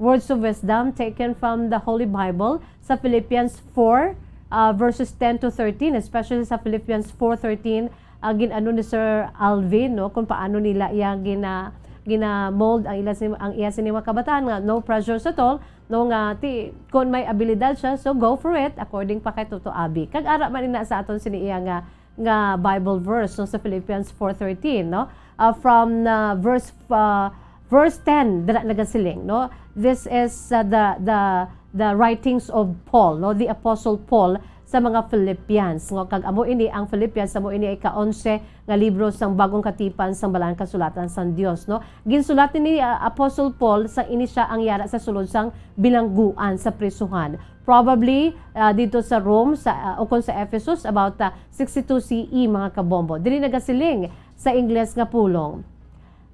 words of wisdom taken from the Holy Bible sa Philippians four, uh, verses ten to thirteen, especially sa Philippians four thirteen, uh, gin-ano ni Sir Alvin, no, kung paano nila iya gina-, gina-mold ang ila sini-, ang iya sini mga kabataan nga no pressures at all, no, nga ti, kung may abilidad siya, so go for it, according pa kay Toto Abi. Kag ara man ina sa aton sini iya nga, nga Bible verse, no, sa Philippians four thirteen, no? Uh, from, uh, verse, uh, verse ten, dira nagasiling, no? This is, uh, the, the, the writings of Paul, no? The Apostle Paul sa mga Philippians, no? Kag amo ini ang Philippians, amo ini ay ka-onse nga libro sang Bagong Katipan sang Balaan Kasulatan sang Dios, no? Ginsulat ni, uh, Apostle Paul sa ini siya ang yara sa sulod sang bilangguan sa prisuhan. Probably, uh, dito sa Rome, sa, uh, o kung sa Ephesus, about, uh, sixty-two C E, mga kabombo. Diri nagasiling sa Ingles nga pulong,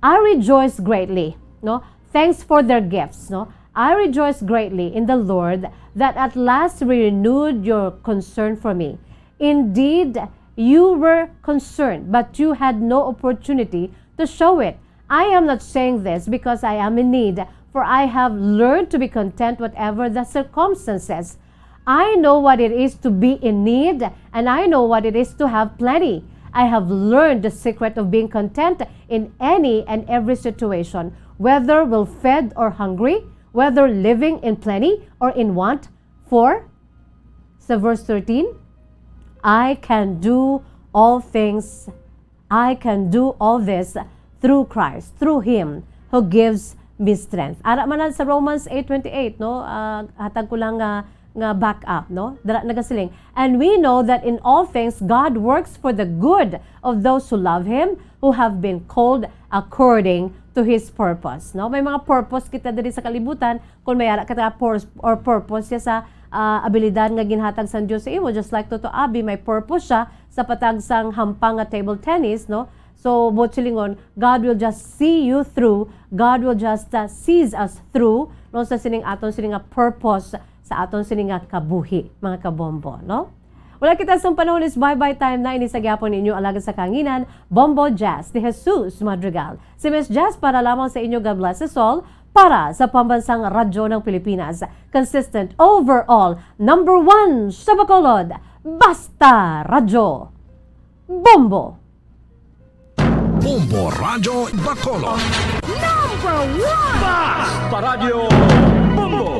"I rejoice greatly," no? Thanks for their gifts, no? "I rejoice greatly in the Lord that at last renewed your concern for me. Indeed, you were concerned, but you had no opportunity to show it. I am not saying this because I am in need, for I have learned to be content whatever the circumstances. I know what it is to be in need, and I know what it is to have plenty. I have learned the secret of being content in any and every situation, whether well fed or hungry, whether living in plenty or in want. For," sa verse thirteen, "I can do all things, I can do all this through Christ, through Him who gives me strength." Ara man na sa Romans eight twenty-eight, no? Ah, hatag ko lang nga, nga back up, no? Dira nagasiling, "And we know that in all things God works for the good of those who love Him, who have been called according to His purpose," no? May mga purpose kita diri sa kalibutan, kung may ara ka nga pur-, or purpose siya sa, ah, abilidad nga ginhatag sang Dios sa imo, just like Toto Abi, may purpose siya sa patag sang hampang nga table tennis, no? So, buot silingon, God will just see you through, God will just, uh, sees us through, no, sa sining aton sini nga purpose, sa aton sini nga kabuhi, mga kabombo, no? Wala kita sang panahon, is bye-bye time na. Ini sa gihapon ninyo alagad sa kahanginan, Bombo Jazz, ni Jesus Madrigal. Si Miss Jazz para lamang sa inyo. God bless us all. Para sa Pambansang Radyo ng Pilipinas, consistent overall, number one sa Bacolod, Basta Radyo, Bombo! Bombo Radyo Bacolod. Number one! Basta Radyo Bombo!